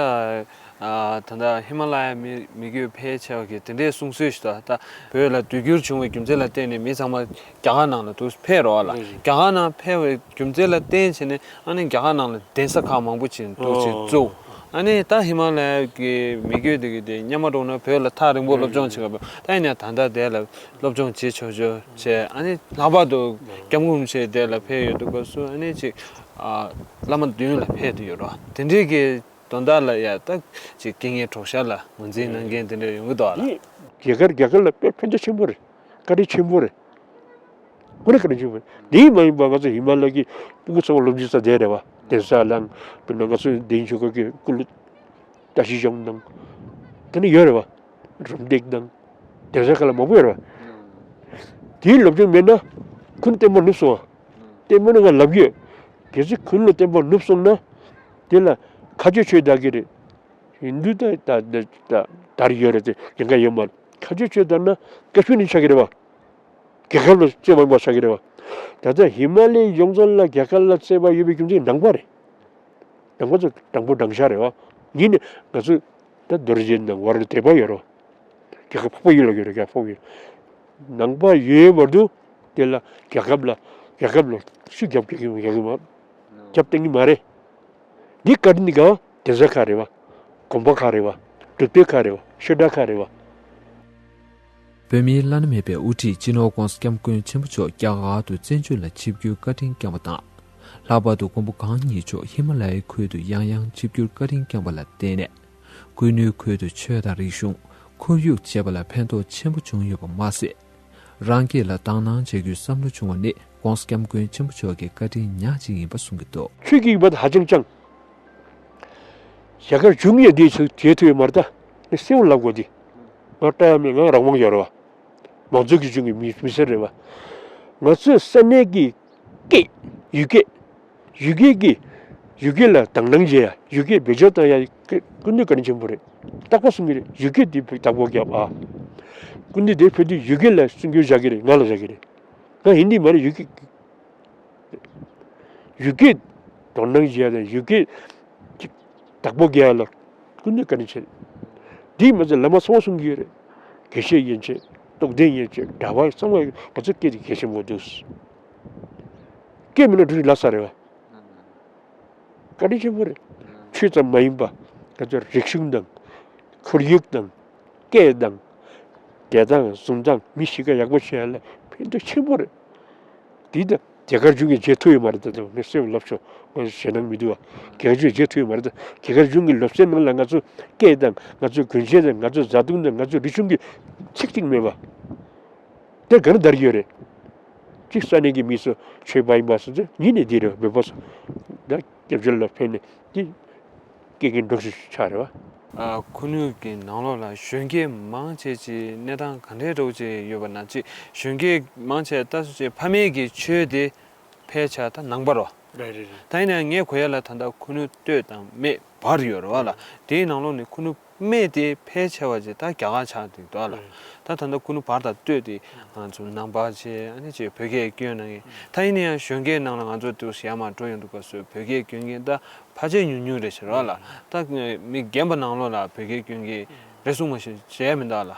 ཨ་ད་ལྟ་ཧི་མ་ལ་ཡ་མི་མི་རྒྱུད་ཕལ་ཆེ་བ་གིས་དེ་འདྲའི་གསུང་སྲོལ་ཞིག་འདུག་ད་བོད་ལ་དུས་འགྱུར་བྱུང་བའི་རྒྱུ་མཚན་ལ་བརྟེན་ནས་མི་ཚང་མ་རྒྱ་གར་ནང་ལ་འདུག་ཕེབས་རེད་བ་ལ། རེད་རེད། རྒྱ་གར་ནང་ཕེབས་པའི་རྒྱུ་མཚན་ལ་བརྟེན་བྱས་ནས་ཨ་ནི་རྒྱ་གར་ནང་ལ་གདན་ས་ཁག་མང་པོ་ཅིག་འདུག་ཅིག་ཨོ། བཙུགས། ཨ་ནི་ད་ཧི་མ་ལ་ཡ་གི་མི་རྒྱུད་དེ་གི་དེ་སྔོན་མ་འདྲ་བོ་ན་བོད་ལ་ཐག་རིང་པོ་སློབ་སྦྱོང་བྱེད་ག་ད་ཡིན་ནའི་ད་ལྟ་དེ་ལ་སློབ་སྦྱོང་བྱེད་ཆོག་ཆོག་བྱས། ཨ་ནི་ལྷག་པར་དུ་སྐྱབས་མགོན་རིན་པོ་ཆེ་དེ་ལ་ཕེབས་ཡོད་དུས་སྐབས་སུ་ཨ་ནི་ཅིག་ཨ་བླ་མ་མདུན་ལ་ཕེབས་དུས་ཡོད་རེད་བ། དེ་འདྲའི་གི་དོན་དག་ལ་ཡ་ད་ཅིག་རྐྱེན་ངན་གྲོགས་ཤར་ལ་ངོས་འཛིན་གནང་མཁན་དེ་འདྲ་ཡོང་གི་འདུག་ཨ་ལ། རྒྱ་གར་རྒྱ་གར་ལ་དཔེ་ཕན་ཐོགས་ཆེན་པོ་རེད། བཀའ་དྲིན་ཆེན་པོ་རེད། དངོས་གནས་བཀའ་དྲིན་ཆེན་པོ་རེད། དེའི་མ་ཡིན་པ་ང་ཚོ་ཧི་མ་ལ་གི་སྤུ་གུ་ཚང་མ་སློབ་སྦྱོང་ས་བསྡད་རེད་བ། གདན་ས་བླངས། དཔེར་ན་ང་ཚོ་དེ་ཡིན་ཆོག་གི་ཀུ་ལུ་བཀྲ་ཤིས་ལྗོངས་དང་དེ་ནི་ཡོད་རེད་བ། རུམ་བཏེག་དང་གདན་ས་ཁག་ལ་མང་པོ་ཡོད་རེད་བ། དེའི་སློབ་སྦྱོང་མེད་ན་ཁུ་ནུ་བསྟན་པ་ནུབ་སོང་བ། བསྟན་པ་ནི་ང་ལབ་ཀྱི་ཡོད། གལ་སྲིད་ཁུ་ནུ་ལ་བསྟན་པ་ནུབ་སོང་ན་དེ་ལ་ཁ་གཅོད་བྱེད་བསྡད་ཀྱི་རེད། ཧིན་དུ་ད་ད་ད་ད་རེ་ཡོད་རེད་དེ་ཉེན་ཁ་ཡོད་མ་རེད། ཁ་གཅོད་བྱེད་བསྡད་ན་ཀ་ཤི་མིར་ནི་ཆགས་ཀྱི་རེད་བ། རྒྱལ་ཁབ་ལ་བརྩེ་བ་ཡོད་པ་ཆགས་ཀྱི་རེད་བ། ད་ལྟ་ཧི་མ་ལའི་ཡོངས་རྫོགས་ལ་རྒྱལ་ཁབ་ལ་བརྩེ་བ་ཡོད་པའི་རྒྱུ་མཚན་ནང་པ་རེད། ནང་པ་ཚོ་དྲང་པོ་དྲང་བཞག་རེད་བ། ཡིན་ནའི་ང་ཚོ་ད་རྡོ་རྗེ་ནང་བར་ལ་དད་པ་ཡོད་རེད་བ། རྒྱལ་ཁབ་འཕགས་པ་ཡུལ་ལ་ཡོད་རེད། རྒྱལ་ཁབ་འཕགས་པ་ཡུལ། ནང་པ་ཡོད་བར་དུ་དེ་ལ་རྒྱལ་ཁབ་ལ་རྒྱལ་ཁབ་ལ་སུས་རྒྱབ་སྐྱོར་གྱི་མ་རྒྱབ་སྐྱོར་གྱི་མ་རྒྱབ་སྟེར་གྱི་མ་རེད། འདི་བཀའ་དྲིན་འདི་ག་བ་གདན་ས་ཁག་རེད་བ། དགོན་པ་ཁག་རེད་བ། སྒྲུབ་སྡེ་ཁག་རེད་བ། བཤད་གྲྭ་ཁག་རེད་བ། བོད་མིའི་བླ་ན་མེད་པའི་དབུ་ཁྲིད་སྤྱི་ནོར་༧གོང་ས་༧སྐྱབས་མགོན་ཆེན་པོ་མཆོག་རྒྱ་གར་དུ་བཙན་བྱོལ་ལ་ཆིབས་བསྒྱུར་བཀའ་དྲིན་བསྐྱངས་པ་དང་། ལྷག་པར་དུ་མགོན་པོ་གང་ཉིད་མཆོག་ཧི་མ་ལ་ཡའི་ཁུལ་དུ་ཡང་ཡང་ཆིབས་བསྒྱུར་བཀའ་དྲིན་བསྐྱངས་པ་ལ་བརྟེན་ནས། ཀུན་ནུའི་ཁུལ་དུ་ཆོས་དང་རིག་གཞུང་། ཁོར་ཡུག་བཅས་པ་ལ་ཕན་ཐོགས་ཆེན་པོ་བྱུང་ཡོད་པ་མ་ཟད། རང་སྐྱིད་ལ་དག་སྣང་བྱེད་རྒྱུའི་བསམ་བློ་བྱུང་བ་ནི་༧གོང་ས་༧སྐྱབས་མགོན་ཆེན་པོ་མཆོག་གི་བཀའ་དྲིན་ཉག་གཅིག་ཡིན་པ་གསུང་གི་འདུག་ཆོས་ཀྱི་བར་ཧ་ཅང་ཅང་། རྒྱ་གར་བྱུང་ཡོད་དེ་ཚོ་བྱེད་ཐུབ་ཡོད་མ་རེད། ད་ནི་གསལ་བོ་ལབ་དགོས་དེ། ང་བལྟ་ཡ་མེད། ང་རང་དབང་ཡོད་རེད་བ། མང་གཙོ་གི་གཞུང་གི་མི་མི་སེར་རེད་བ། ང་ཚོའི་ས་གནས་ཀྱི་སྐད་ཡུལ་སྐད། ཡུལ་སྐད་ཀྱི་ཡུལ་སྐད་ལ་དག་སྣང་བྱེད་ཡ། ཡུལ་སྐད་བེད་སྤྱོད་གཏོང་ཡ་ཀུན་ནས་བཀའ་དྲིན་ཆེན་པོ་རེད། རྟག་པར་གསུང་གི་རེད། ཡུལ་སྐད་དེ་བདག་པོ་རྒྱབ་ཨ། ཀུན་ནས་དེ་ཕེབས་དུས་ཡུལ་སྐད་ལ་སྲུང་སྐྱོབ་བྱ་གི་རེད། ང་ལ་བྱ་གི་རེད། ང་ཧིན་དི་མ་རེད། ཡུལ་སྐད། ཡུལ་སྐད་དོ་སྣང་བྱེད་ཡ་དང་ཡུལ་སྐད་ཅིག་བདག་པོ་རྒྱག་ཡ་ལ་ཀུན་ནས་བཀའ་དྲིན་ཆེ། འདིས་མ་ཚད་བླ་མ་ཚང་མ་གསུང་གི་ཡོད་རེད། དགེ་བཤེས་ཡན་ཆད། རྟོགས་ལྡན་ཡན་ཆད། གྲྭ་པ་ཚང་མ་ང་ཚོ་སྐད་དེ་གལ་ཆེན་པོ་འདུག་སྐད་མེད་ན་འགྲོ་རྒྱུ་ལ་ས་རེད་བ། བཀའ་དྲིན་ཆེན་པོ་རེད། ཆོས་ཙམ་མ་ཡིན་པ་ང་ཚོའི་རིག་གཞུང་དང་། ཁོར་ཡུག་དང་། སྐད་དང་། བདེ་ཐང་། བཟུང་སྟངས། མི་གཤིས་ཀ་ཡག་པོ་བྱེད་ཡ་ལ་ཕན་ཐོགས་ཆེན་པོ་རེད། དེ་ད་རྒྱ་གར་གཞུང་གིས་བརྗེད་ཐུབ་ཡོད་མ་རེད། ད་ད་ངས་གསལ་པོ་ལབ་ཆོག་ང་ཞེད་སྣང་མི་འདུག་བ། རྒྱ་གར་གཞུང་གིས་བརྗེད་ཐུབ་ཡོད་མ་རེད། ད་རྒྱ་གར་གཞུང་གི་སློབ་ཚན་ནང་ལ་ང་ཚོ་སྐད་དང་། ང་ཚོ་གོན་ཆས་དང་། ང་ཚོ་བཟའ་བཏུང་དང་། ང་ཚོ་རིག་གཞུང་གི་ཚིག་གཅིག་མེད་པ། དེ་ག་རེ་བསྡད་ཀྱི་ཡོད་རེད། གཅིག་ས་གནས་ཀྱི་མི་ཚོ་ཆོས་པ་ཡིན་པ་སོང་ཙང་ཉིན་ནས་འདི་རེད། བོད་པ་ཚོ་ད་སྐྱབས་བཅོལ་ལ་ཕེབས་ནས་འདི་སྐད་ཀྱི་འགྲོ་ཤུགས་ཆག་རེད་བ། ཨ། ཁུ་ནུ་གི་ནང་ལོགས་ལ་གཞོན་སྐྱེས་མང་ཆེ་ཅིག་གནས་སྟངས་ག་འདྲའི་འདྲ་བོ་ཅིག་ཡོད་པ་ན། ཅིག་གཞོན་སྐྱེས་མང་ཆེ་ལྟ་སུ་ཅིག་ཕ་མེས་ཀྱི་ཆོས་དེ་ཕལ་ཆེར་ད་ནང་པ་རོ། རེད་རེད་རེད། ད་ཡིན་ན་ངས་གོ་ཡ་ལ་ད་ལྟ་ཁུ་ནུ་སྟོད་དང་སྨད་བར་ཡོད་རེད་བ་ལ། དེའི་ནང་ལོགས་ནས་ཁུ་ནུ་སྨད་དེ་ཕལ་ཆེ་བ་ཅིག་ད་རྒྱ་གར་ཆགས་འདུག་དོ་ལ། ད་ད་ལྟ་ཁུ་ནུ་བར་དང་སྟོད་དེ་ང་ཚོ་ནང་པ་བྱས། ཨ་ནི་ཅིག་བོད་སྐད་སྐྱོན་གནང་མཁན། ད་ཡིན་ན་ཡང་གཞོན་སྐྱེས་ནང་ལ་ང་ཚོ་དུས་ཡར་མར་འགྲོ་ཡོང་དུས་སྐབས་སུ་བོད་སྐད་སྐྱོན་མཁན་ད་ཕལ་ཆེར་ཉུང་ཉུང་རེད་ཟེར་བ་ལ། ད་མི་རྒན་པ་ནང་ལོགས་ལ་བོད་སྐད་སྐྱོན་མཁན་རེ་ཟུང་མ་ཞིག་བྱས་མི་འདུག་ལ།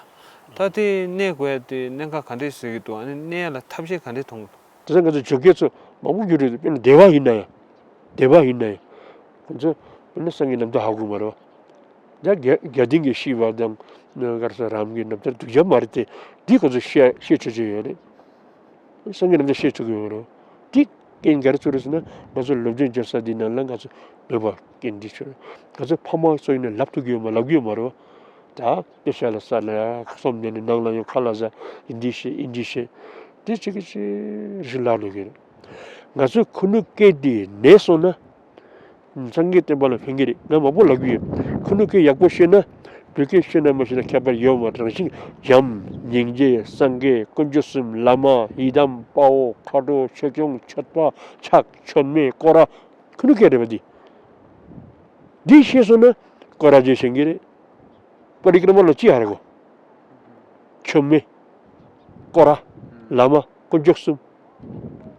ད་དེ་གནས་དགོས་ཡ་དེ་གནད་འགག་ག་འདྲས་ཟེར་གྱི་འདུག་ཨ་ནི་གནས་ཡ་ལ་ཐབས་ཤེས་ག་འདྲས་མཐོང་གི་འདུག་དེ་ཚོ་ང་ཚོ་བོད་སྐད་ཚོ་མང་པོ་བརྒྱུད་རེད། དཔེར་ན་སྡེ་པ་ཡིན་ན་ཡང་། སྡེ་པ་ཡིན་ན་ཡང་། ཁོ་ཚོ་དཔེར་ན་སངས་རྒྱས་རྣམ་ཐར་ཧ་གོ་མ་རེད་བ། ད་རྒྱ་རྒྱ་ལྡིང་གི་ཤིས་པ་དང་། ག་རེ་ཟེར། རམ་གྱི་རྣམ་ཐར་སྡུག་ཅག་མ་རེད་དེ། འདི་ཁོ་ཚོ་ཤེས་ཤེས་ཆོག་ཆོག་ཡོད་རེད། སངས་རྒྱས་རྣམ་ཐར་ཤེས་ཆོག་གི་ཡོད་རེད། འདི་རྐྱེན་ག་རེ་ཚོ་རེད་ཟེར་ན། ང་ཚོ་སློབ་སྦྱོང་བརྒྱབ་ས་འདི་ནང་ལ་ང་ཚོ་བོད་པ་རྐྱེན་འདི་ཚོ་རེད། ང་ཚོ་ཕ་མ་ཚོ་ཡིན་ན་ལབ་ཐུབ་ཀྱི་ཡོད་མ། ལབ་ཀྱི་ཡོད་མ་རེད་བ། ད་དཔེ་ཆ་ལ་ས་ལ་ཡ་སོམ་ཉི་ནི་ནང་ལ་ཡོང་། ཁ་ལག་ཟ། ཨིན་ཇི་བཤད། ཨིན་ཇི་བཤད། དེ་ཅིག་གི་ཅིག་རིག་ལ་འགྲོ་གི་རེད། ང་ཚོའི་ཁུ་ནུ་སྐད་འདི་ནས་སོང་ན་སངས་རྒྱས་བསྟན་པ་ལ་ཕན་གྱི་རེད། ང་མང་པོ་ལབ་ཀྱི་ཡོད། ཁུ་ནུ་སྐད་ཡག་པོ་ཤེས་ན། བོད་སྐད་ཤེས་ན་མ་ཤེས་ན་ཁྱད་པར་ཡོད་མ་རེད། རང་བཞིན་བྱམས། སྙིང་རྗེ། སངས་རྒྱས། དཀོན་མཆོག་གསུམ། བླ་མ། ཡི་དམ། དཔའ་བོ། མཁའ་འགྲོ། ཆོས་སྐྱོང་། མཆོད་པ། ཕྱག། མཆོད་མེ། སྐོར་ར། ཁུ་ནུ་སྐད་རེད་པ་འདི། འདི་ཤེས་སོང་ན་སྐོར་ར་རྗེས་ཤེས་ཀྱི་རེད། པ་རི་ཀྲ་མ་ལ་ཅི་ཧ་རེ་གོ། མཆོད་མེ། སྐོར་ར། བླ་མ། དཀོན་མཆོག་གསུམ།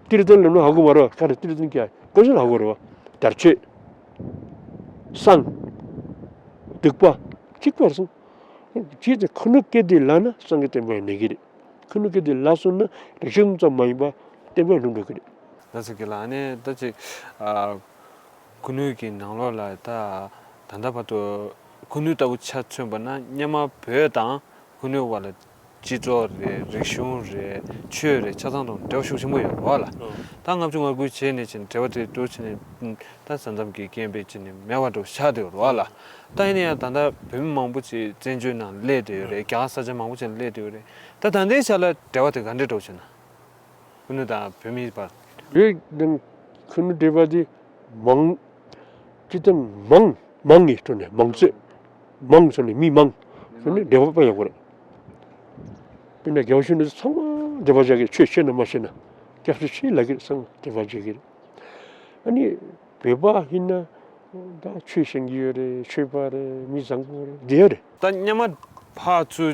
ཏིར་ཏན་ལ་ནོ་ཧ་གོ་མ་རེད་བ། ག་རེ་ཏིར་ཏན་ཀྱ་དཀོན་མཆོག་ཧ་གོ་རེད་བ། དར་ཆོས། བསང་། བདུག་པ། གཅིག་པར་སོང་། ཅིས་ཏེ་ཁུ་ནུ་སྐད་དེ་ལ་ན་སངས་རྒྱས་བསྟན་པ་ཡང་གནས་ཀྱི་རེད། ཁུ་ནུ་སྐད་དེ་ལ་སོང་ན་རིག་གཞུང་ཙམ་མ་ཡིན་པ་བསྟན་པ་ཡང་ལྷུང་འགྲོ་གི་རེད། ད་ཚིག་གི་ལ་ནས་ད་ཅིག་ཨ། ཁུ་ནུ་གི་ནང་ལོགས་ལ་ད་ད་ལྟ་བར་དུ་ཁུ་ནུ་ལྟ་བུ་ཆ་མཚོན་པ་ན་སྔོན་མ་བོད་དང་ཁུ་ནུའི་བར་ལ་སྤྱི་ཚོགས་རེད། རིག་གཞུང་རེད། ཆོས་རེད། ཆ་ཚང་དང་འབྲེལ་བ་ཤུགས་ཆེན་པོ་ཡོད་རེད་བ་ལ། ད་ལྔ་བཅུ་ང་དགུ་བྱས་ནས་ཕྱིན་འབྲེལ་བ་དེ་འདུག་བྱས་ནས་ད་ས་མཚམས་ཀྱི་རྐྱེན་པས་བྱས་ནས་མེད་པ་འདྲ་བོ་ཆགས་བསྡད་ཡོད་རེད་བ་ལ། ད་ཡིན་ན་ཡང་ད་ལྟ་བོད་མི་མང་པོ་ཅིག་བཙན་བྱོལ་ནང་སླེབས་བསྡད་ཡོད་རེད། རྒྱ་གར་ས་ཆ་མང་པོ་ཅིག་སླེབས་བསྡད་ཡོད་རེད། ད་ད་ལྟའི་ཆ་ལ་འབྲེལ་བ་དེ་ག་འདྲས་འདྲ་བོ་བྱས་ན། ཁུ་ནུ་དང་བོད་མིའི་བར། བོད་དང་ཁུ་ནུ་འབྲེལ་བ་དེ་མང་། སྤྱིར་བཏང་མང་མང་ངེས་སྤྲོ་ནས་མང་ཚོད། མང་ཚོ་ནས་མི་མང་ཚོ་ནས་འབྲེལ་བ་དཔེ་ཡག་པོ་རེད། དཔེར་ན་རྒྱལ་བ་ཆེན་པོ་ཚང་མ་འབྲེལ་བ་བྱ་གི། ཆོས་ཤེས་ན་མ་ཤེས་ན་སྐྱབས་སུ་མཆི་ལབ་ཀྱི་རེད། ཚང་མ་འབྲེལ་བ་བྱེད་ཀྱི་རེད། ཨ་ནི་བོད་པ་ཡིན་ན་ད་ཆོས་ཤེས་ཀྱི་ཡོད་རེད། ཆོས་པ་རེད། མི་བཟང་པོ་རེད། བསྡད་ཡོད་རེད། ད་སྔོན་མ་ཕར་ཚུར་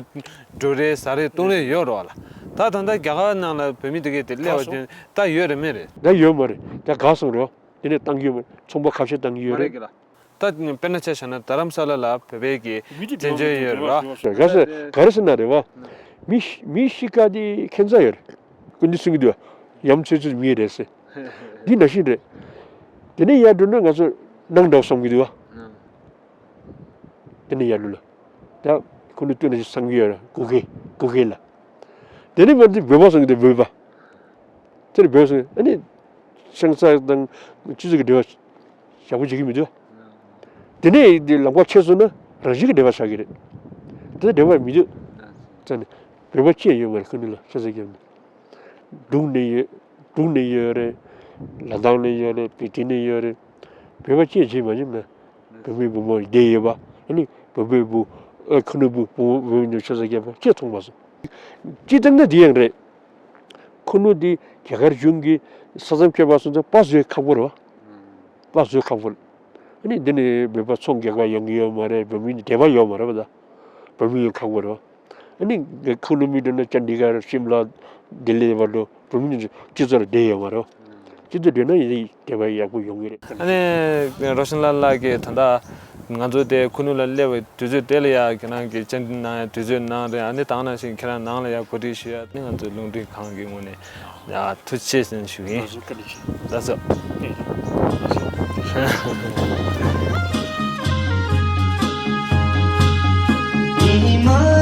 འགྲོ་རེས་ཟ་རེས་གཏོང་རེས་ཡོད་རེད་བ་ལ། ད་ད་ལྟ་རྒྱ་གར་ནང་ལ་བོད་མི་དེ་གས་དེ་སླེབས་པ་དེ་ད་ཡོད་རེད་མེད་རེད། ད་ཡོད་མ་རེད། ད་ག་སོང་རེད་བ། དེ་ནས་བཏང་གི་ཡོད་མ་རེད། ཚོང་པ་ཁ་ཤས་བཏང་གི་ཡོད་རེད། ད་དཔེར་ན་ཆ་བཞག་ན་རྡ་རམ་ས་ལ་ལ་བོད་པའི་གི་བཙན་བྱོལ་ཡོད་རེད་བ། ག་ས་ག་རེ་ཟེར་ན་རེད་བ། མི་ཤི་མི་ཤི་ཀ་དེ་ཁྱད་མཚར་ཡོད་རེད། སྐུ་མདུན་གསུང་གི་འདུག་བ། ཡ་མཚན་ཚོད་མི་རེད་ཟེར། འདི་ནང་བཞིན་རེད། དེ་ནས་ཡར་འགྲོ་ན་ང་ཚོ་སྣང་འདྲ་བ་བསམ་གྱི་འདུག་བ། དེ་ནས་ཡར་འགྲོ་ན། ད་ཁོ་ནི་སྟོད་ནས་བསམ་གྱི་ཡོད་རེད། གུ་གེ་གུ་གེ་ལ། དེ་ནས་མར་འདི་བོད་པ་བསམ་གྱི་འདུག་བོད་པ། དེ་ནས་བོད་པ་བསམ་གྱི། ཨ་ནི་ཤང་ས་དང་སྤྱི་ཚོགས་ཀྱི་འབྲེལ་བ་ཡག་པོ་བྱེད་ཀྱི་མི་འདུག་དེ་ནས་འདི་ལམ་ཁ་ཕྱེ་སོང་ན་རང་བཞིན་གྱི་འབྲེལ་བ་ཆགས་ཀྱི་རེད། དེ་འབྲེལ་བ་མི་འདུག་ཙང་ནས་བོད་པ་ཅི་ཡང་ཡོད་མ་རེད། ཁོ་ནི་ལ་ཤ་ཚ་རྒྱབ་ནས། འབྲུག་ནས་ཡོད། འབྲུག་ནས་ཡོད་རེད། ལ་དྭགས་ནས་ཡོད་རེད། བི་ཏི་ནས་ཡོད་རེད། བོད་པ་ཅི་བྱེད་མ་བྱུང་ན། བོད་མི་བུ་མོ་བསྡད་ཡོད་པ། ཨ་ནི་བོད་པའི་བུ། ཨ། ཁུ་ནུ་བུ་བུ་བོད་མི་ཆོས་ས་རྒྱབ་པ་ཅི་མཐོང་མ་སོང་། སྤྱིར་བཏང་ན་འདི་ཡང་རེད། ཁུ་ནུ་འདི་རྒྱ་གར་གཞུང་གི་ས་མཚམས་ཁྱེར་བ་སོང་ཙང་པ་བཟོས་ཁག་པོ་རེད་བ། པ་བཟོས་ཁག་པོ་རེད། ཨ་ནི་འདི་ནས་བོད་པ་ཚོང་རྒྱག་པ་ཡོང་གི་ཡོད་མ་རེད། བོད་མི་འབྲེལ་བ་ཡོད་མ་རེད་བ། ད་བོད་མི་ཡོང་ཁག་པོ་རེད་བ། ཨ་ནི་ཁུ་ནུ་མི་འགྲོ་ན་ཅན་ཌི་གར་ཤིམ་ལ་ལྡི་ལི་བར་དུ་བོད་མི་སྤྱི་ཚོགས་ལ་བསྡད་ཡོད་མ་རེད། སྤྱི་ཚོགས་བསྡད་ན་ཡིན་བསྡད་པ་ཡག་པོ་ཡོང་གི་རེད། ཨ་ནི་རོ་ཤན་ལགས་ཀྱིས་ད་ལྟ་ ང་ཚོ་དེ་ཁུ་ནུ་ལ་སླེབས་པའི་དུས་ཚོད་དེ་ལ་ཡ་ཁྱེད་རང་གི་བཅར་འདྲི་གནང་ཡ་དུས་ཚོད་གནང་རེད། ཨ་ནི་དེ་ནང་བཞིན་ཁྱེད་རང་ནང་ལ་ཡ་གོ་སྒྲིག་ཞུ་ཡ་ནི་ང་ཚོའི་རླུང་འཕྲིན་ཁང་གི་ངོས་ནས་ཡ་ཐུགས་རྗེ་ཆེ་ཟེར་ཞུ་གི་ཡིན། ལགས་སོ།